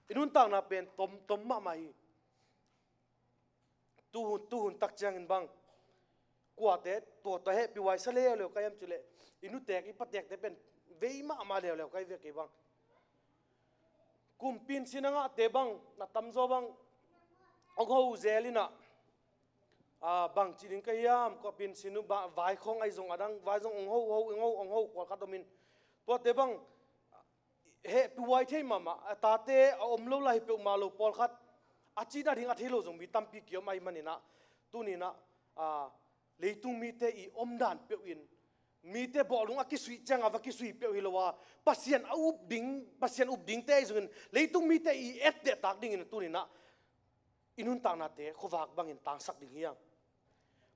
I nuntakna pen tom, tom mahmah hi. Tuhun, tuhun tak ciangin bang kuate tua, tua hehpih huai sa leuleu ka hiam cih leh i nutek i patekte pen vei mahmah leuleu ka hi ve kei bang. Kum pinsin a ngahte bang, na tamzaw bang hong ho uh zel inah, a, bang ci ding ka hiam, kua pinsin uh vai khawng ahi zong a dang vai zong hong ho, ho, hong ho, hong ho kual khat om in, tuate bang hehpih huai thei mahmah, a tate a om lo lai hi peuhmah lo pawlkhat a cina ding a thei lo zong mi tampi kiom ahih maninah tuninah, a, leitung mite i omdan peuh in, mite bawlung a kisuih ciangah va kisuih peuh hi lo a, Pasian a up ding, Pasian up dingte ahi zongin leitung mite i etteh tak dingin tuninah i nuntaknate khuavak bangin tangsak ding hi hang.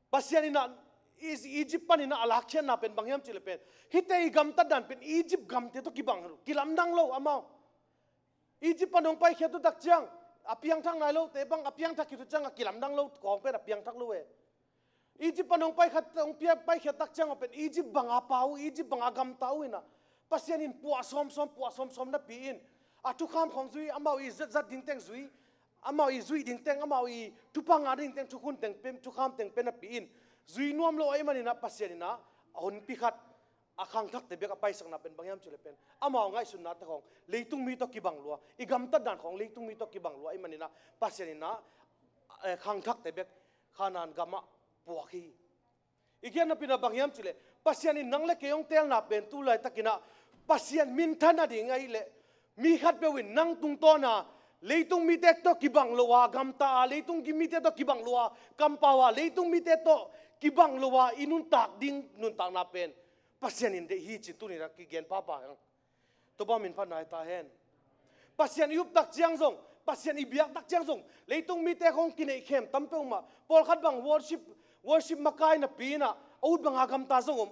Pasian inah Egypt paninah a lakkhiatna pen bang hiam cih leh pen, hihte i gamtatdan pen Egypt gamte tawh kibang, kilamdang lo amau. Egypt pan hong paikhiat uh tak ciang a piangthak nai lote bang a piangthak khit uh ciang a kilamdang lo khawng pen a piangthak lo e. Egypt pan hong paikhiat, hong pia, paikhiat tak ciang a pen Egypt banga pau uh, Egypt banga gamta uh inah Pasian in puah sawmsawm, puah sawmsawm napi in a thukham khawng zui, amau i zat, zat ding teng zui, amau i zuih ding teng, amau i thupha ngah ding teng, thukhun teng pen, thukham teng pen napi in zui nuam lo ahih maninah Pasian inah a honpi khat a khangthakte bek a paisakna pen bang hiam cih leh pen amau ngaihsutnate khawng leitung mi tawh kibang lua, i gamtatdan khawng leitung mi tawh kibang lua ahih maninah Pasian inah, eh, khangthakte bek Khanaan gamah puak hi. I giatnapinah bang hiam cih leh Pasian in nang le kei hong teelna pen tu laitakinah Pasian minthan nading ahih leh mi khatpeuh in nang tungtawna leitung mite tawh kibang lo a gamta a, leitung mite tawh kibang lo a kampau a, leitung mite tawh kibang lo a i nuntak ding nuntakna pen Pasian in deih hi cih tuninah kigen pahpah hang. Topa min phat nai ta hen. Pasian i up tak ciang zong, Pasian i biak tak ciang zong leitung mite khawng kineihkhem tam peuhmah. Pawlkhat bang worship, worship makai napi inah a ut banga gamta zong om.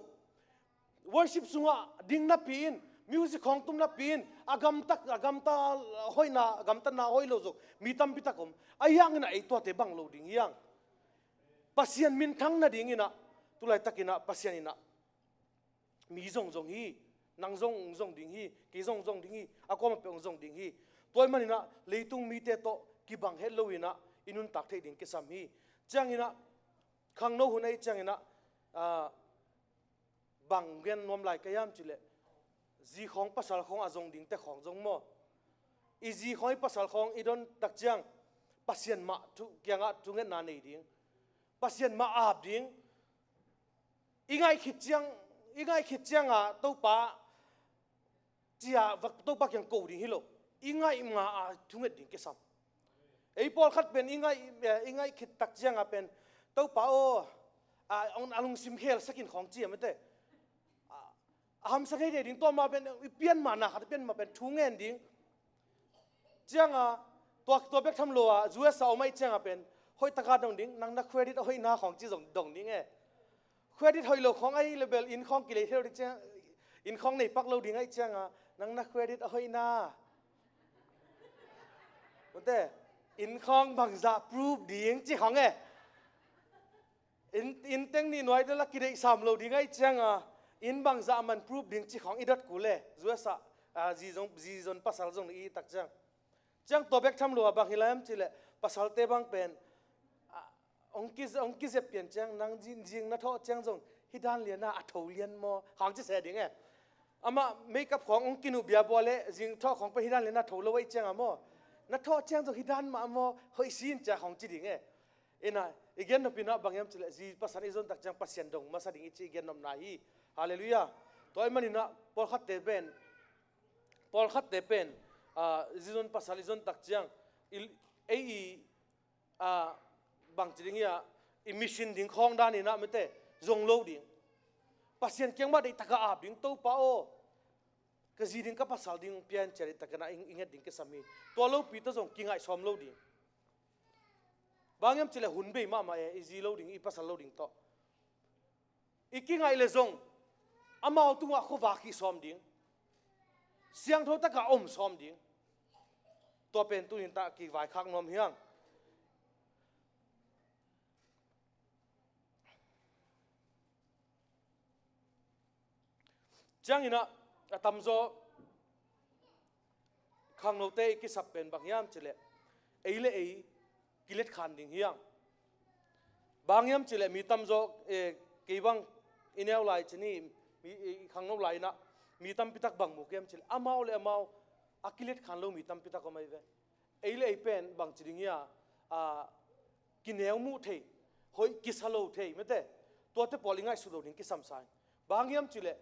Worship sungah ding napi in, music khawng tum napi in a gamtat, a gamta hoihna, a gamtatna hoih lo zong mi tampi tak om. Ahi hanginah ei tuate bang lo ding hi hang. Pasian minthang nadinginah tu laitakinah Pasian inah mi zong zong hi, nang zong zong ding hi, kei zong zong ding hi, a kuamah peuh zong ding hi. Tua ahih maninah leitung mite tawh kibang het loinah i nuntak theih ding kisam hi. Cianginah khangno hun ahih cianginah, ah, bang gen nuam lai ka hiam cih leh zi khawng pasal khawng a zong dingte khawng zong maw? I zi khawng i pasal khawng i don tak ciang Pasian mah thu, kiangah thungetna nei ding, Pasian mah ap ding. I ngaih khit ciang, i ngaih khit cianga Topa cia va, Topa kiang ko ding hi lo. I ngaih nga a thunget ding kisam. Ei pawlkhat pen i ngaih, i ngaih khit tak cianga pen Topa aw, a, a lungsim khelsakin khawng cia mete. A, a hamsa thei thei ding tawh mah pen i pian mah na khat i pian mah pen thu ngen ding. Cianga tua, tua bek tham lo a U S a om ahih cianga pen hoih taka dong ding, nang na credit a hoihna khawng ci zong dong ding e. Credit hoih lo khawng ahih leh bel inn khawng kilei thei lo ding ciang, inn khawng nei pak lo ding ahih cianga nang na credit a hoihna. Mate, inn khawng bangzah proof ding ci khawng e. Inn, inn teng nih nuai dela kideih sam lo ding ahih cianga inn bangzah man proof ding ci khawng i dot kul e, U S a. a, zi zong, zi zon pasal zong i tak ciang. Ciang tua bek tham lua bang hi lai hiam cih leh, pasalte bang pen, a, hong ki, hong kizep pian ciang, nang zing, zing na thawh ciang zong, hih dan lian a, a tho lian maw, khang ci se ding e. Amah makeup khawng hong kinuh bia bua leh, zing thawh khawng pen hih dan lian a tho lo ahih ciang a maw. Na thawh ciang zong hih dan mah maw, hoih sin cia khawng ci ding e. Ina, i gen nop ina bang hiam cih leh, zi pasal i zon tak ciang Pasian dong masa ding i ci i gen nopna hi. Halleluiah. Tua ahih manin ah, pawlkhatte pen, pawlkhatte pen, a, zi zon pasal i zon tak ciang, i, ei i, a, bang ci ding hiam, i mission ding khawng dan ina mite, zong lo ding. Pasian kiang mah deih taka ap ding, Topa aw. Ka zi ding ka pasal ding hong pia in ci a deih taka na i, i nget ding kisam hi. Tua lopi tawh zong kingaih sawm lo ding. Bang hiam cih leh hun bei mahmah e, i zi lo ding, i pasal lo ding tawh. I kingaih leh zong, amau tungah khuavak hih sawm ding. Siangtho taka om sawm ding. Tua pen tuni in tah kivaikhak nuam hi hang. Ciangin ah, a tamzaw khangnote i kisap pen bang hiam cih leh, ei le ei kiletkhan ding hi hang. Bang hiam cih leh mi tamzaw, eh, kei bang i neu lai ci ni, mi, i khangno lai in ah, mi tampi tak bang mu hiam cih leh, amau le amau a kiletkhan lo mi tampi tak om ahi ve. Ei le ei pen bang ci ding hiam, a, kineu muh thei, hoih kisa lo thei, mete. Tuate pawl i ngaihsut lo ding kisam sa ing. Bang hiam cih leh,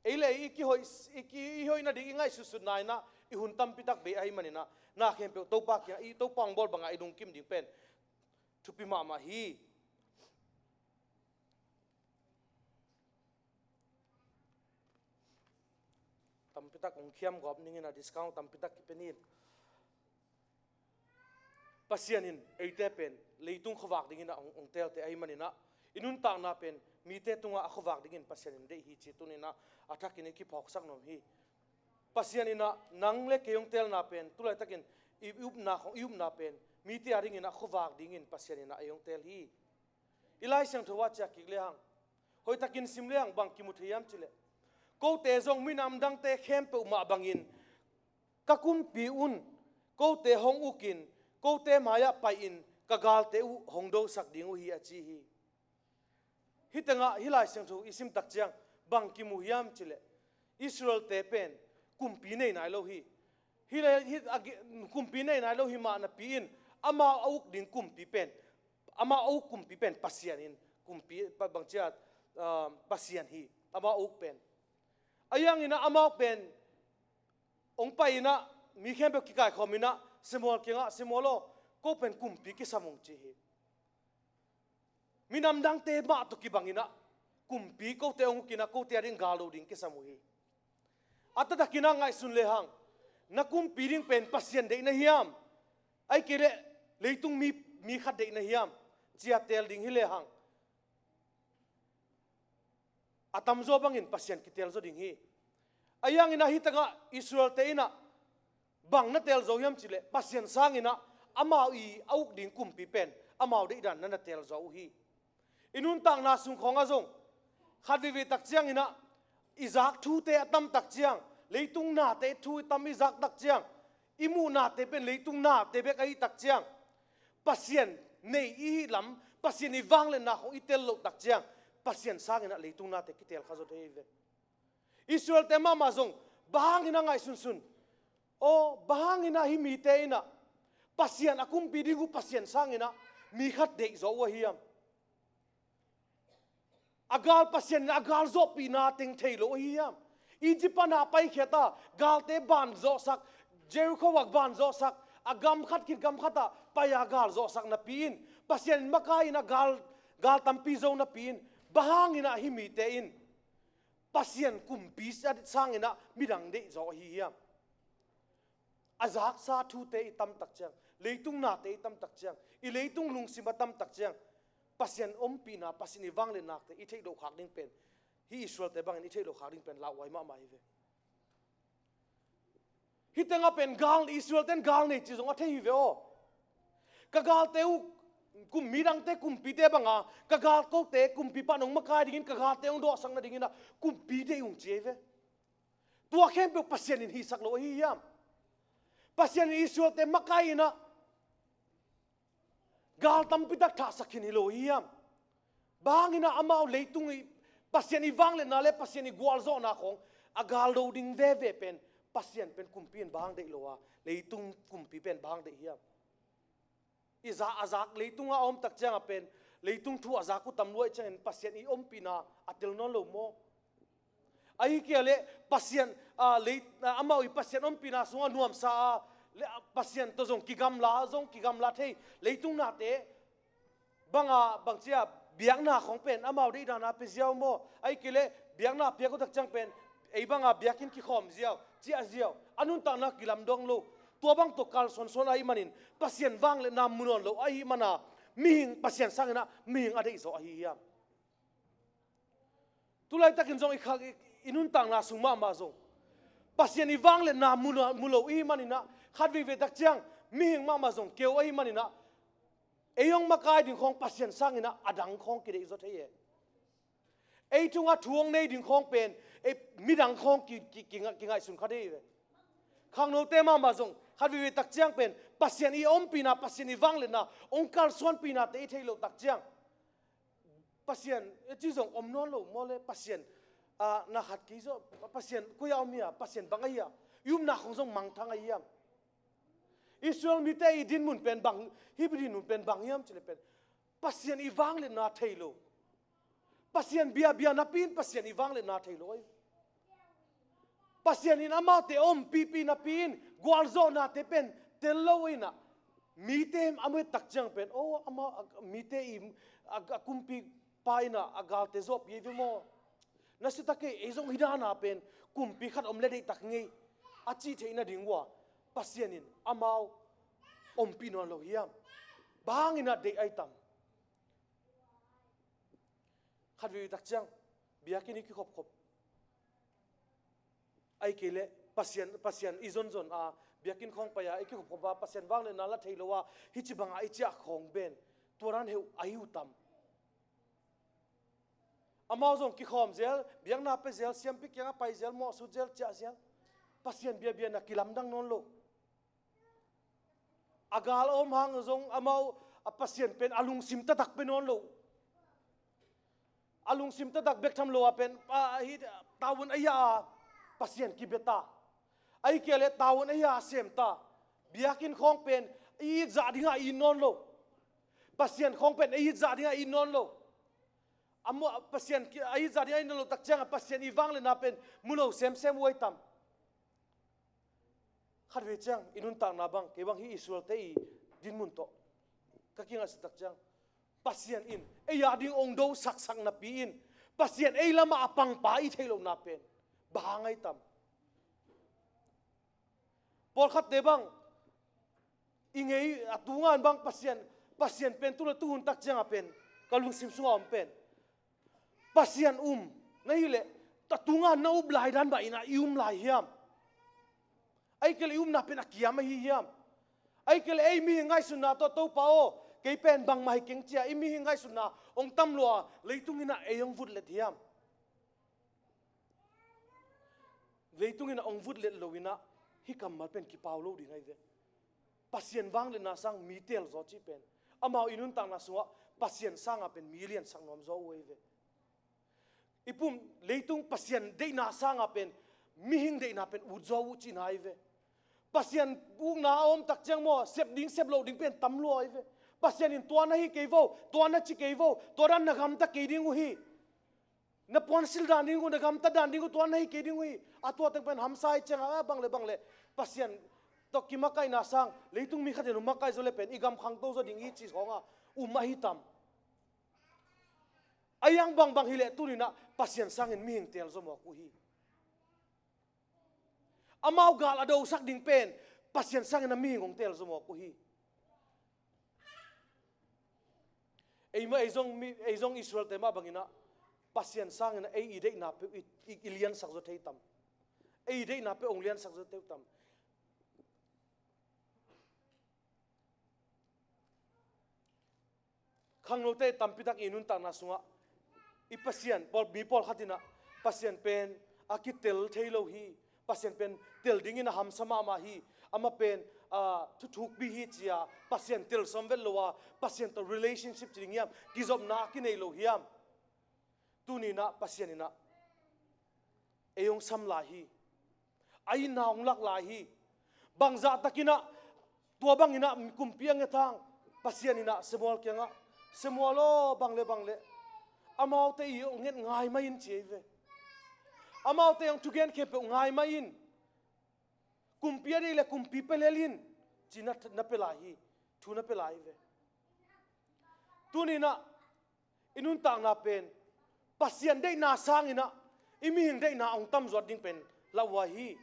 ei le ei i kihoih, i ki, i hoih nading i ngaihsutsutna in ah, i hun tampi tak bei ahih manin ah, na khempeuh Topa kiang, i Topa hong bawl bang a i lungkim ding pen thupi mahmah hi. Tampi tak hong khiam gawp ning in ah, discount tampi tak kipia ni. Pasian in eite pen leitung khuavak dingin ah hong, hong teelte ahih manin ah, i nuntakna pen mite tungah a khuavak dingin Pasian in deih hi ci tuni in ah, a thakin i kiphawksak nuam hi. Pasian in ah nang le kei hong teelna pen, tu laitakin i upna khawng, i upna pen mite a dingin ah khuavak dingin Pasian in ah ei hong teel hi. I Lai Siangtho ah ciah kik le hang, hoihtakin sim le hang bang kimu thei hiam cih leh, kote zong minam dangte khempeuh mah bangin ka kumpi un kote hong ukin, kote mai-ah pai-in ka galte uh hong dosak ding uh hi, a ci hi. Hih tengah hih Lai Siangtho i sim tak ciang bang kimu hiam cih leh, Israelte pen kumpi nei nai lo hi. Hih le, hih a ge-, kumpi nei nai lo hi mah napi-in, amau a uk ding kumpi pen, amau a uk kumpi pen Pasian in, kumpi, pa-, bang ci a, ah, Pasian hi, amau a uk pen. Ahi hangin ah amau pen hong pai in ah, mi khempeuh kikaikhawm in ah, Samuel kiangah, Samuel aw, ko pen kumpi kisam ung, ci hi. Minam dangte mah tawh kibang in ah, kumpi kote hong uk in ah, kote a ding gal do ding kisam uh hi. A taktakin ah ngaihsun le hang, na kumpi ding pen Pasian deih na hiam, ahih kei leh leitung mi, mi khat deih na hiam, ci a teel ding hi le hang, a tamzaw bangin Pasian kiteel zaw ding hi. Ahi hangin ah hih tengah Israelte in ah bang na teel zaw hiam cih leh, Pasian sangin ah amau i a uk ding kumpi pen amau deihdan na na teel zaw uh hi. I nuntakna sung khawngah zong, khat veivei tak ciangin ah i zak thute a tam tak ciang, leitung nate thu i tam i zak tak ciang, i muh nate pen leitung nate bek ahih tak ciang, Pasian nei i hih lam, Pasian i vangliatna khawng i tel loh tak ciang, Pasian sangin ah leitung nate kiteel kha zaw thei hi ve. Israelte mahmah zong, bang hangin ah ngaihsunsun. Aw, bang hangin ah hih mite in ah Pasian a kumpi ding uh Pasian sangin ah mi khat deih zaw uh ahi hiam? A gal Pasian in a gal zawhpihna teng thei lo ahi hiam? Egypt pan a paikhiat a, galte ban zawhsak, Jericho ah ban zawhsak, a gam khat khit gam khat ah pai a gal zawhsak napi-in, Pasian in makai in a gal, gal tampi zo napi-in, bang hangin ah hih mite in Pasian kumpi sangin ah midang deih zaw ahi hiam? A zaksa thute i tam tak ciang, leitung nate i tam tak ciang, i leitung lungsim a tam tak ciang, Pasian ompihna, Pasian i vangliatnate i theih loh khak ding pen, hih Israelte bangin i theih loh khak ding pen lauhuai mahmah hi ve. Hih tengah pen gal, Israelte in gal nei ci zong a thei hi ve aw. Ka galte uh, kum, midangte kumpite banga, ka gal kote kumpi pan hong makai dingin, ka galte hong dawhsak nadingin ah kumpi deih ung ci hi ve. Tua khempeuh Pasian in hihsak lo ahi hiam? Pasian in Israelte makai in ah gal tampi tak thahsak khin hi lo ahi hiam? Bang hang in ah amau leitung i Pasian i vangliatna le Pasian i gualzawhna khawng a gal do ding veve pen, Pasian pen kumpi in bang deih lo a, leitung kumpi pen bang deih hiam? I za a zak leitung a om tak ciang a pen, leitung thu a zak uh tam lua i ciangin Pasian i ompihna a tel nawn lo maw? Ahi kei leh Pasian, a, lei, a, amau i Pasian ompihna sungah nuamsa a, le, a, Pasian tawh zong kigamla, zong kigamla thei leitung nate banga bangci a biakna khawng pen amau deihdan a pia ziau maw? Ahi kei leh biakna piak uh tak ciang pen ei banga biakinn kikhawm ziau, ciah ziau, a nuntakna kilamdang lo. Tua bang tawh kalsuansuan ahih manin Pasian vangliatna mu nawn lo ahih mana mihing Pasian sangin ah mihing a deih zaw ahi hiam? Tulaitakin zong i khak i, i nuntakna sung mahmah zong Pasian i vangliatna mu lo, mu lo i hih manin ah khat veivei tak ciang mihing mahmah zong keu ahih manin ah ei hong makai ding khawng Pasian sangin ah a dang khawng kideih zaw thei e. Ei tungah thu hong nei ding khawng pen ei midang khawng ki, ki, ki, kingaihsun kha dei ve. Khangnote mahmah zong khat veivei tak ciang pen Pasian i ompihna, Pasian i vangliatna hong kalsuanpihnate i theih loh tak ciang Pasian, eh, ci zong om nawn lo maw le, Pasian, ah, na khat kei zaw, Pasian koi-ah om hia, Pasian bang ahi a, i upna khawng zong mangthang ahi hiam? Israel mite i dinmun pen bang, hih dinmun pen bang hiam cih leh pen Pasian i vangliatna thei lo. Pasian biabia napi in Pasian i vangliatna thei lo ahi. Pasian in amaute ompihpih napi in gualzawhnate pen tel lo in ah mite a mu tak ciang pen, oh, ama, a, mite i, a, a kumpipa in ah a galte zawhpih hi ve maw? Na si ta kei, ei zong hih dan a pen kumpi khat om le deih tak ngei a cih theih nading uh a Pasian in amau ompih nawn lo hiam? Bang hang in ah deih ahi tam? Khat veivei tak ciang biakinn i kikhopkhop, ahi kei leh Pasian, Pasian i zonzon a, biakinn khawng pai a i kikhopkhop a Pasian vangliatna la thei lo a hih ci banga i ciah khawng pen tua dan heuh ahi uh tam? Amau zong kikhawm zel, biakna pia zel, siampi kiangah pai zel, mawhsut zel, ciah zel. Pasian biabia na kilamdang nawn lo. A gal a om hang zong amau a Pasian pen a lungsim taktak pia nawn lo. A lungsim taktak bek tham lo a pen, a, hi, tavuan a ia a Pasian kibia ta. Ahi kei leh tavuan a ia a sem ta. Biakinn khawng pen i it zah dingah it nawn lo. Pasian khawng pen i it zah dingah it nawn lo. A mu, Pasian ki, a it zah dingah it nawn lo tak ciangah Pasian i vangliatna pen mu lo semsem uh ahi tam? Khat vei ciang i nuntakna bang, kei bang hih Israelte i dinmun tawh ka kingaihsut tak ciang Pasian in ei a ding hong do saksak napi in Pasian ei lamah a pangpa i theih lohna pen bang ahi tam? Pawlkhatte bang i ngei a tunga in bang Pasian, Pasian pen tu le tu hun tak ciangah pen ka lungsim sungah om pen Pasian um na hih leh, a tunga na up lai dan mah in ah i um lai hiam? Ahi kei leh i upna pen a kiam ahi hiam? Ahi kei leh ei mihing ngaihsutna tawh, Topa aw, kei pen bangmah hi keng, ci a i mihing ngaihsutna hong tam lua a leitung in ah ei hong vutlet hiam? Leitung in ah hong vutlet lo in ah hih kammal pen kipau lo ding ahi ve. Pasian vangliatna sang mi teel zaw cih pen amau i nuntakna sungah Pasian sanga pen mi liansak nuam zaw uh ahi ve. I pum leitung Pasian deihna sanga pen mihing deihna pen ut zaw uh cihna ahi ve. Pasian ukna a om tak ciang maw, sep ding sep loh ding pen tam lua ahi ve. Pasian in tua na hi kei vo, tua na ci kei vo, tua dan na gamta kei ding uh hi. Na puansilh dan ding uh, na gamtat dan ding uh, tua na hi kei ding uh hi. A tua teng pen hamsa hi ciangah, a, bang le bang le Pasian tawh kimakaihna sang leitung mi khat in hong makaih zaw le pen i gam khangto zaw ding hi cih khawngah um ahi tam? A iang bangbang hi leh tuni-in ah Pasian sangin mihing teel zaw mawk uh hi. Amau gal a dosak ding pen Pasian sangin a mihing hong teel zaw mawk uh hi. Ei mah, ei zong mi, ei zong Israelte mah bangin ah Pasian sangin ah ei i deihna peuh i, i, i liansak zaw thei tam? Ei i deihna peuh hong liansak zaw thei tam? Khangnote tampi tak i nuntakna sungah i Pasian, pawl, mi pawlkhat in ah Pasian pen a kitel thei lo hi, Pasian pen tel dingin a hamsa mahmah hi. Amah pen, ah, thuthukpi hi ci-a Pasian tel sawm vet lo a, Pasian tawh relationship ci ding hiam, kizopna a kinei lo hiam? Tuni-in ah Pasian in ah ei hong sam lai hi. A itna hong lak lai hi. Bangzah takin ah, tua bangin ah kumpi a nget hang, Pasian in ah Samuel kiangah, Samuel aw, bang le bang le, amaute i hong nget ngai mah in, ci hi ve. Amaute hong thugen khempeuh ngai mah in. Kumpi a deih le kumpi pia lel in, ci na, na pia lai hi. Thu na pia lai hi ve. Tuni-in ah i nuntakna pen Pasian deihna sangin ah i mihing deihna hong tamzuat ding pen lauhuai hi.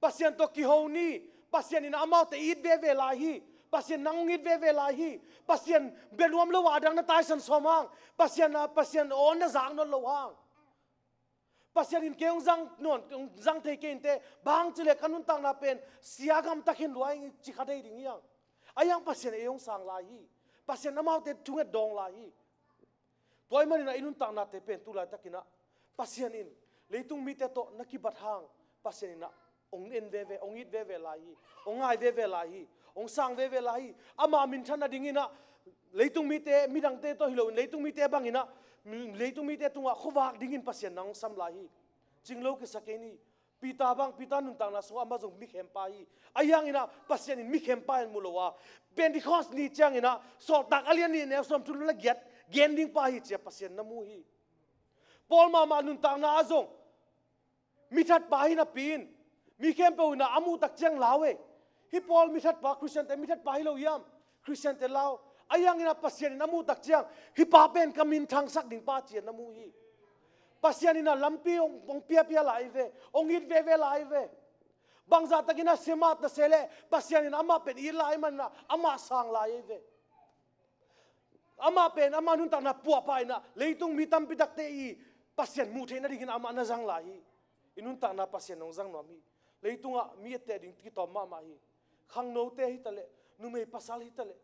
Pasian tawh kiho ni. Pasian in ah amaute it veve lai hi. Pasian nang hong it veve lai hi. Pasian bia nuam lo a, a dang na taisan sawm hang. Pasian, ah, Pasian aw na zak nawn lo hang. Pasian in kei hong zang nawn, hong zang thei kei inteh, bang hang cih leh ka nuntakna pen sia gamta khin lua ing, ci kha thei ding hi hang. Ahi hang Pasian ei hong sang lai hi. Pasian amaute thunget dawng lai hi. Tua ahih manin ah i nuntaknate pen tu laitakin ah Pasian in leitung mite tawh na kibat hang, Pasian in ah hong en veve, hong it veve lai hi, hong ngai veve lai hi, hong sang veve lai hi. Ama minthan nadingin ah leitung mite, midangte tawh hi loin leitung mite bangin ah, leitung mite tungah khuavak dingin Pasian nang hong sam lai hi. Cing lo kisa kei ni. Peter bang, Peter nuntakna sungah amah zong mikhempa hi. Ahi hangin ah Pasian in mikhempa in mu lo a, Pentecost ni ciangin ah Sawltak a lian nih, neu sawmthum le giat gen ding pa hi ci-a Pasian na mu hi. Paul mahmah nuntakna ah zong mithatpa hi napi-in, mi khempeuh in ah a muh tak ciang lau e. Hih Paul mithatpa, Khristiante mithatpa hi lo hiam? Khristiante lau. Ahi hangin ah Pasian in a muh tak ciang, hih pa pen ka minthangsak ding pa ci-a na mu hi. Pasian in ah lampi hong, hong piapia lai ve, hong it veve lai ve. Bangzah takin ah sia mah ta se leh Pasian in amah pen it lai manin ah amah sang lai ve. Amah pen ama nuntakna puahpah in ah leitung mi tampi takte i Pasian muh theih nadingin amah na zang lai hi. I nuntakna Pasian hong zang nuam hi. Leitungah mi etteh ding kitawm mahmah hi. Khangnote hi taleh, numei pasal hi taleh,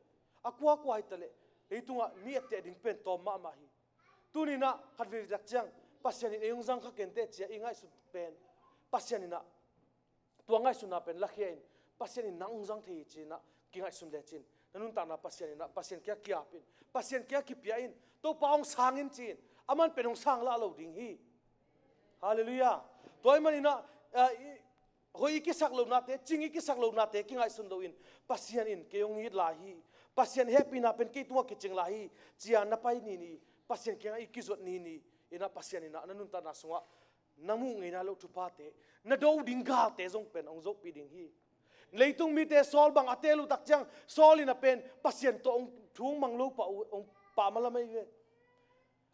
a kuakua hi taleh, leitungah mi etteh ding pen tawm mahmah hi. Tuni-in ah khatvei tak ciang Pasian in ei hong zang kha kei inteh ci-a i ngaihsut pen, Pasian in ah tua ngaihsutna pen lakhia in, Pasian in nang hong zang thei hi ci-in ah kingaihsun lecin, na nuntakna Pasian in ah, Pasian kiang ki-ap in, Pasian kiang kipia in, Topa hong sang in ci-in, aman pen hong sang lah lo ding hi. Halleluiah. Tua ahih manin ah, ah, i, hoih i kisak lohnate, cing i kisak lohnate kingaihsun loin, Pasian in kei hong it lai hi, Pasian hehpihna pen kei tungah kicing lai hi, ci-a na pai ni ni, Pasian kiangah i kizuat ni ni, in ah Pasian in ah na nuntakna sungah na muh ngei nai loh thuphate, na do ding galte zong pen hong zohpih ding hi. Leitung mite Saul bang a teel uh tak ciang, Saul in ah pen Pasian tawh hong thu hong mang lo pah uh, hong pah malam ahi ve.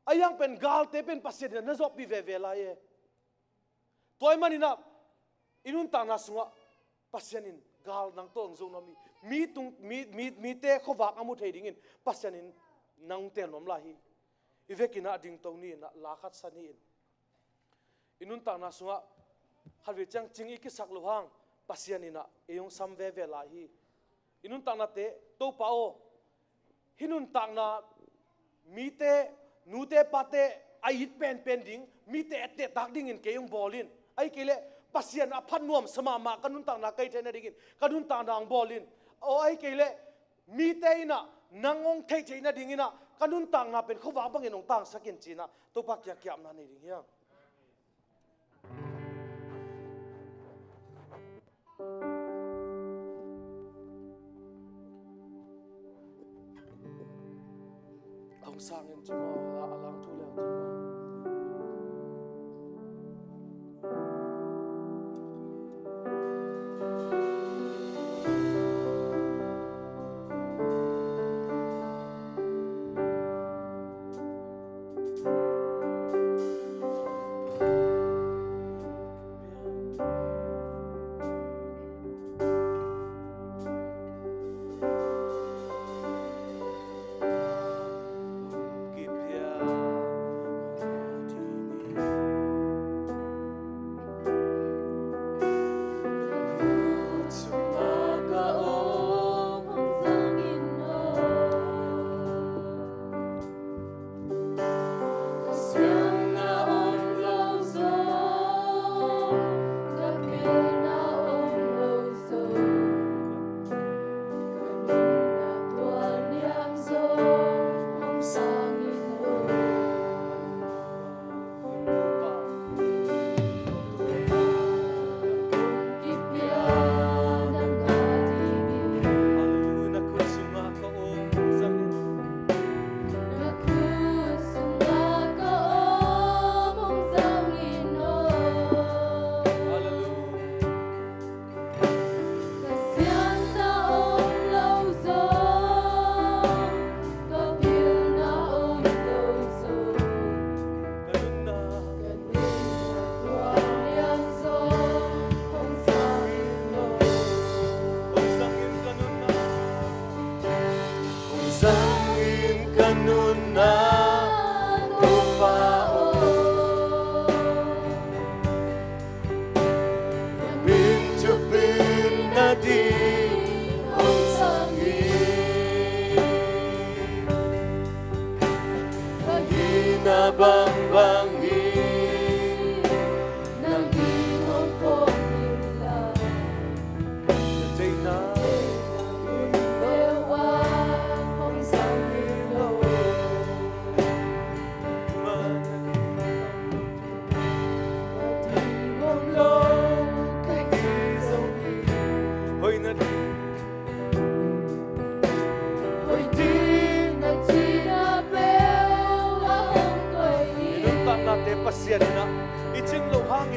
Ahi hang pen galte pen Pasian in ah na zawhpih veve lai e. Tua ahih manin ah i nuntakna sungah Pasian in gal nang tawh hong zo nuam hi. Mi tung, mi, mi, mite khuavak a mu thei dingin Pasian in nang hong teel nuam lai hi. I vekin ah dingto ni in ah, la khat sa ni in. I nuntakna sungah khatvei ciang cing i kisak loh hang, Pasian in ah ei hong sam veve lai hi. I nuntaknate, Topa aw, hih nuntakna mite, nute pate a it penpen ding, mite etteh tak dingin kei hong bawl in. Ahih kei leh Pasian a phat nuamsa mahmah ka nuntakna ka hih theih nadingin ka nuntakna hong bawl in. Aw, ahih kei leh mite in ah nang hong theih theih nadingin ah ka nuntakna pen khuavak bangin hong tangsak in ci-in ah Topa kiang ki-apna nei ding hi hang. A hong sang in ci maw, a, a lang thu liang ci maw.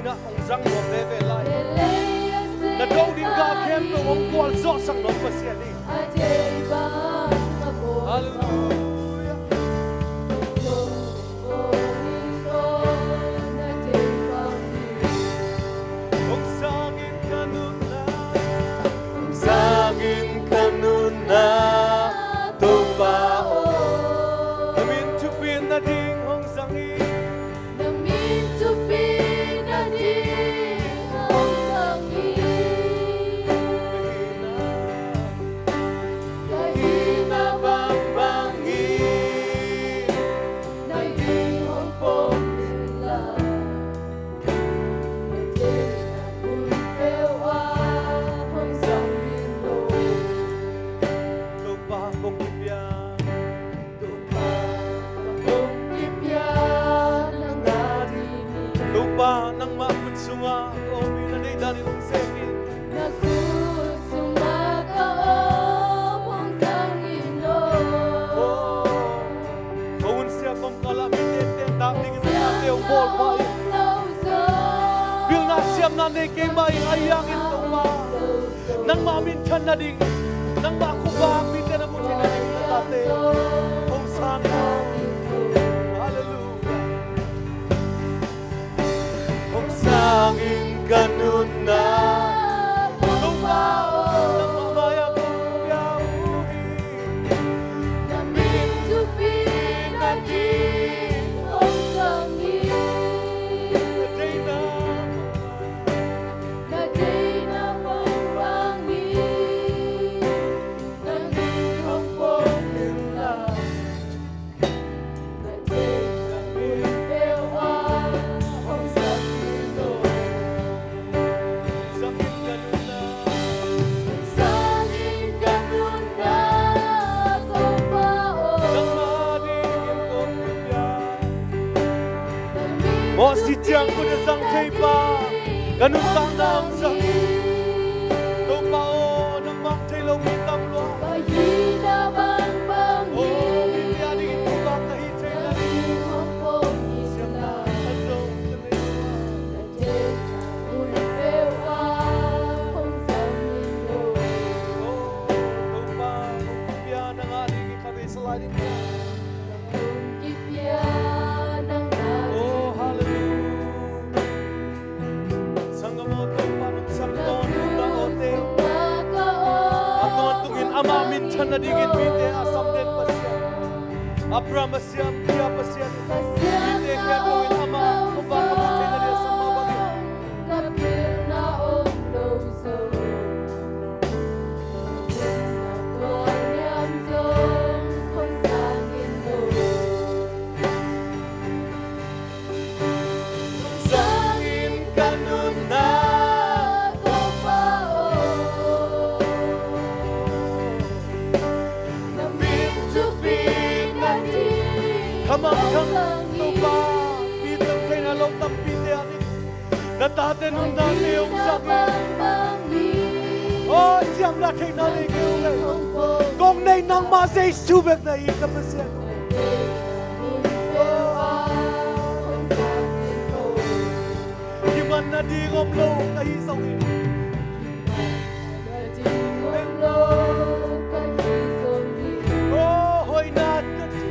Na hong zang nuam veve lai. Na do ding gah khempeuh hong gualzawhsak nuam Pasian hi. Halleluiah. Hong sang in ka nunna, hong sang in ka nunna, Topa aw. Na min thupi nading hong zang hi. Na min thupi nading hong zang hi. Ka hihna bangbang hi. Nading hong pom inla. Topa kong kipia, Topa kong kipia nang ading hi. Topa nangmah khut sungah ka om hi, na deih danin hong sem in. Na khut sungah ka om hong zang in aw. Ka hun siap bang kala mite tentak dingin na tate hong bawl pah in. Pilna siamna nei kei mah in, ahi hangin Topa, nangmah minthan nading, nangmah khuavak mite na mu theih nading na tate hong sang in. Halleluiah. Hong sang in ka nunna, Topa aw, nangmah mai-ah kong pia uh hi. Na min thupi nading hong zang hi. Na deihna, na deihna bangbang hi. Nading hong pom inla. Mawhsi ciangkhut a zang thei pa, ka nuntakna hong zang hi. Topa aw, nangmah hong thei lo mi tam lua. Aw, mite a dingin thupha ka hih theihna ding siamna a zong ka nei uh a. Aw, Topa, hong pia nang a dingin kha beisak lai ding pia. Aw, halleluiah. Sanggam aw, Topa nong sam tawn nuntakna awte, a tungtungin amah minthan nadingin mite a sam den Pasian, Abraham a siam, Isak a siam, mite khempeuh in amah khuavak a mu theih nading a sam mah bangin. Hong sang in ka nunna, Topa aw. Na min thupi nading. Khamangthang Topa, mi tawh theihna lo tampite a ding na tate nuntakna hong zang in. Aw, siamna theihna nei kei uh leh kong neih nangmah Jesu bek na hi, ka Pasian. Kiman nading om lo ka hi zongin, aw, hoihna ka ci,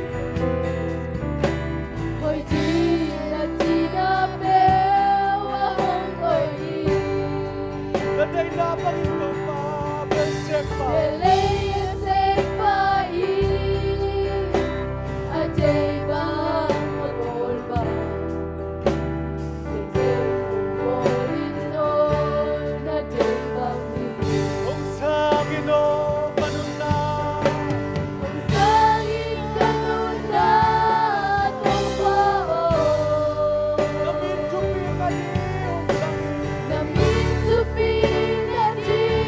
hoih ding na cihna peuh a hong koih hi. Na deihna bangin Topa, bel sek pa. Bel sek pa in, a deih bang, a bawl bang. Hong sang in aw ka nunna. Hong sang in ka nunna, Topa aw. Na min thupi nading hong sang in. Na min thupi nading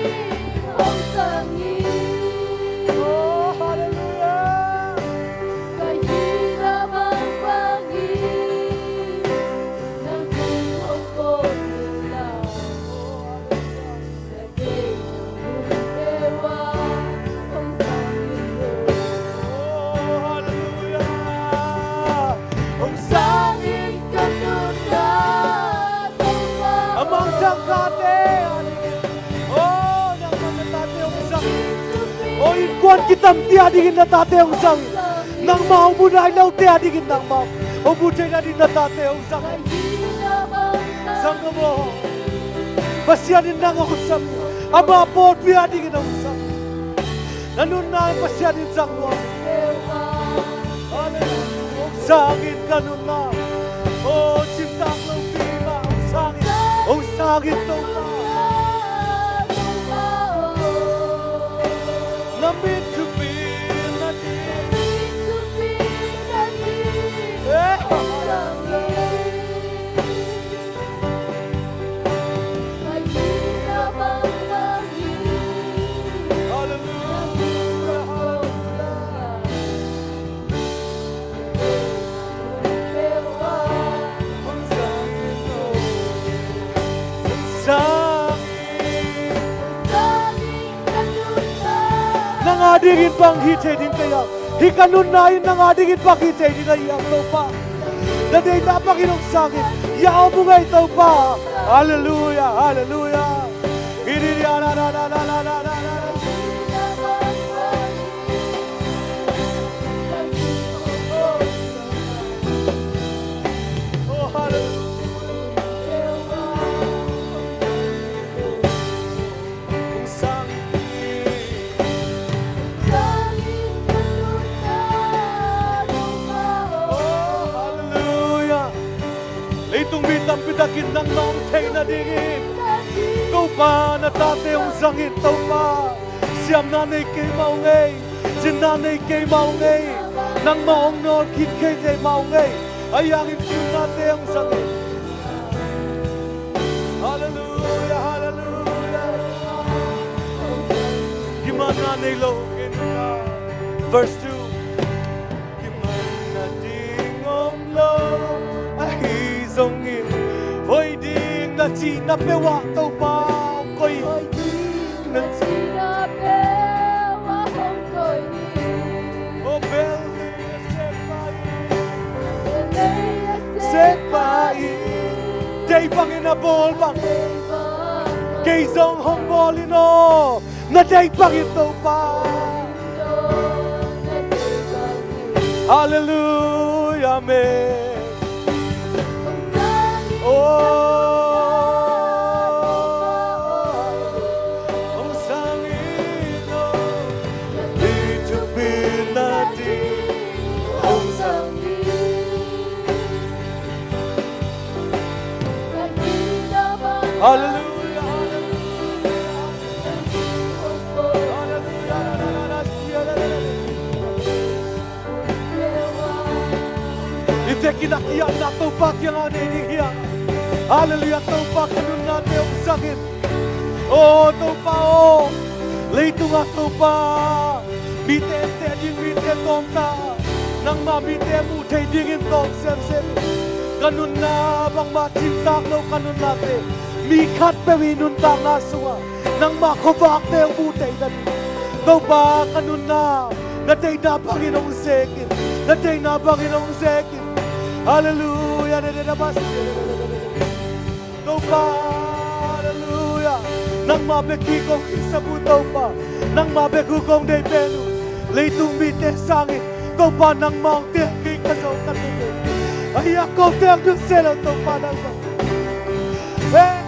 tamte adingin na tate hong zang in. Nangmah hong mu nai lote adingin nangmah hong mu theih nadingin na tate hong zang in. Sanggam aw, Pasian in nang hong sam in. Ama pawlpi adingin hong sam in. Na nunna in Pasian in zang nuam in. Hong sang in ka nunna. Aw, cimtak lopi mah hong sang in. Hong sang in Topa. Na mit thupi na ding. Eh. Hallelujah, hallelujah. Nang adingin bang hi thei ding ka hiam? Hih ka nunna in nang adingin bang hi thei ding ka hiam, Topa? Na deihna bangin hong sang in. Hiah om ung ei, Topa. Hallelujah, hallelujah. Oh, hallelujah. Oh, hallelujah. Leitung mi tampi takin nangmah hong theih nadingin Topa na tate hong zang in, Topa. Siamna nei keimah ung ei. Cinna nei keimah ung ei. Nangmah hong nawlkhin kei keimah ung ei. Ahi hangin nuntate hong zang in. Hallelujah, hallelujah. Kimanna nei lo kei nunna. Verse two. Kimanna ding om lo, ahi zongin hoih ding na cihna peuhah Topa hong koih. Hoih ding na cihna peuhah hong koih. Oh, bel Sekpa in, deih bangin a bawl bang, kei zong hong bawl in aw, na deih bangin Topa. Hallelujah, amen. Oh, hong sang in aw. Hallelujah, hallelujah. I tek in a kiatna Topa kiangah nei ding hi a. Hallelujah, Topa ka nunnate hong zang in. Oh, Topa aw, leitungah Topa, mite etteh ding, mite tawmta, nangmah mite muh theih dingin tawm semsem. Ka nunna bangmah cimtak lo ka nunnate, mi khatpeuh i nuntakna sungah nangmah khuavakte hong muh theih nading. Topa ka nunna, na deihna bangin hong zek in, na deihna bangin hong zek in. Hallelujah. Topa, hallelujah. Nangmah bek hi kong kisap uh Topa. Nangmah bek uh kong deih pen uh. Leitung mite sangin Topa nangmah hong teel kei ka zo ka tun uh. Ahi a kong teel dun se lo Topa nangmah. Hey.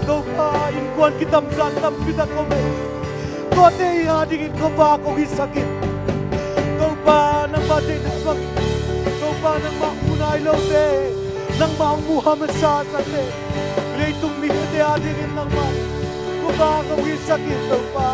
Topa, innkuan kitamzan tampi tak om hi. Tuate i adingin khuavak hong hisak in. Topa, nangmah deihna bangin, Topa, nangmah mu nai lote, nangmah hong mu hamsate, leitung mite adingin nangmah khuavak hong hisak in, Topa.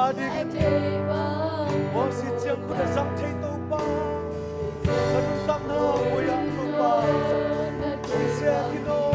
Ding in Moses ciang khut a zang thei Topa, ka nuntakna koi ah Topa, hong sek in aw.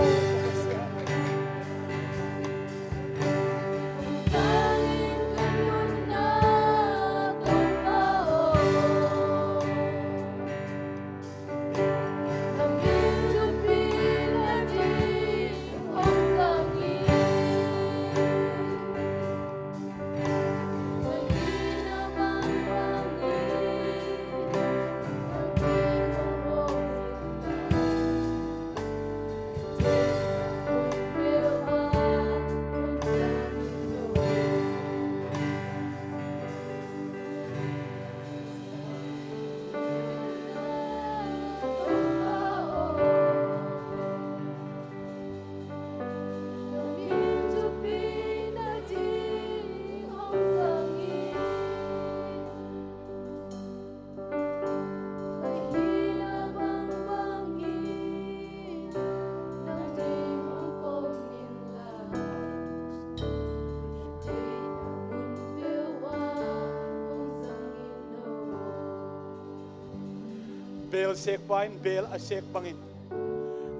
Beel sekpa in beel a sek bangin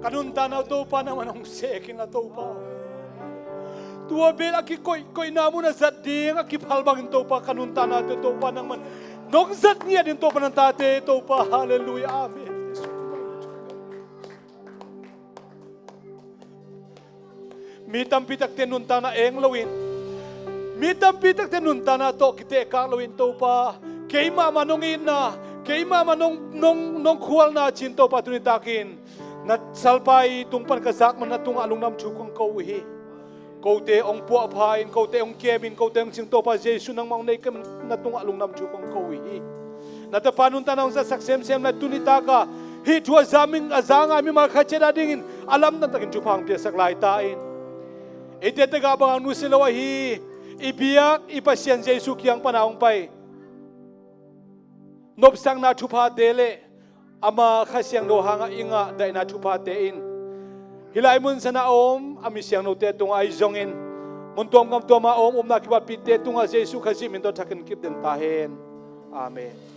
ka nuntakna uh Topa nangman hong sek in la Topa. Tua beel a kikoihkoihna mun a zat ding a kiphal bangin Topa ka nuntakna uh Topa nangman nong zat ngiat in Topa na tate Topa. Halleluiah. Amen. Mi tampi takte nuntakna eng loin, mi tampi takte nuntakna tawh kitehkak loin Topa, keimah mah nong itna, keimah mah nong, nong, nong khualna cin Topa tuni takin na salpa i tung pan ka zak man na tungah lungdam thu kong ko uh hi. Kote hong puahpha in, kote hong kem in, kote hong cing Topa Jesu nangmah hong nei kem na tungah lungdam thu kong ko uh hi. Na tapa nuntakna hong zatsak semsem lai tuni taka hih thu a za ming a za ngai mimal khat ciat a dingin a lamdang takin thupha hong piasak lai ta in. Eite tagah bang hong nusia lo ahi, i biak i Pasian Jesu kiang pana hong pai nopsakna thuphate le ama Kha Siangtho hangah i ngah daihna thuphate in hih lai mun sana a om a mi siangthote tungah ahi zongin mun tuam gam tuama a om upna kipatpite tungah Jesu Khazih min tawh thakin kipden ta hen. Amen.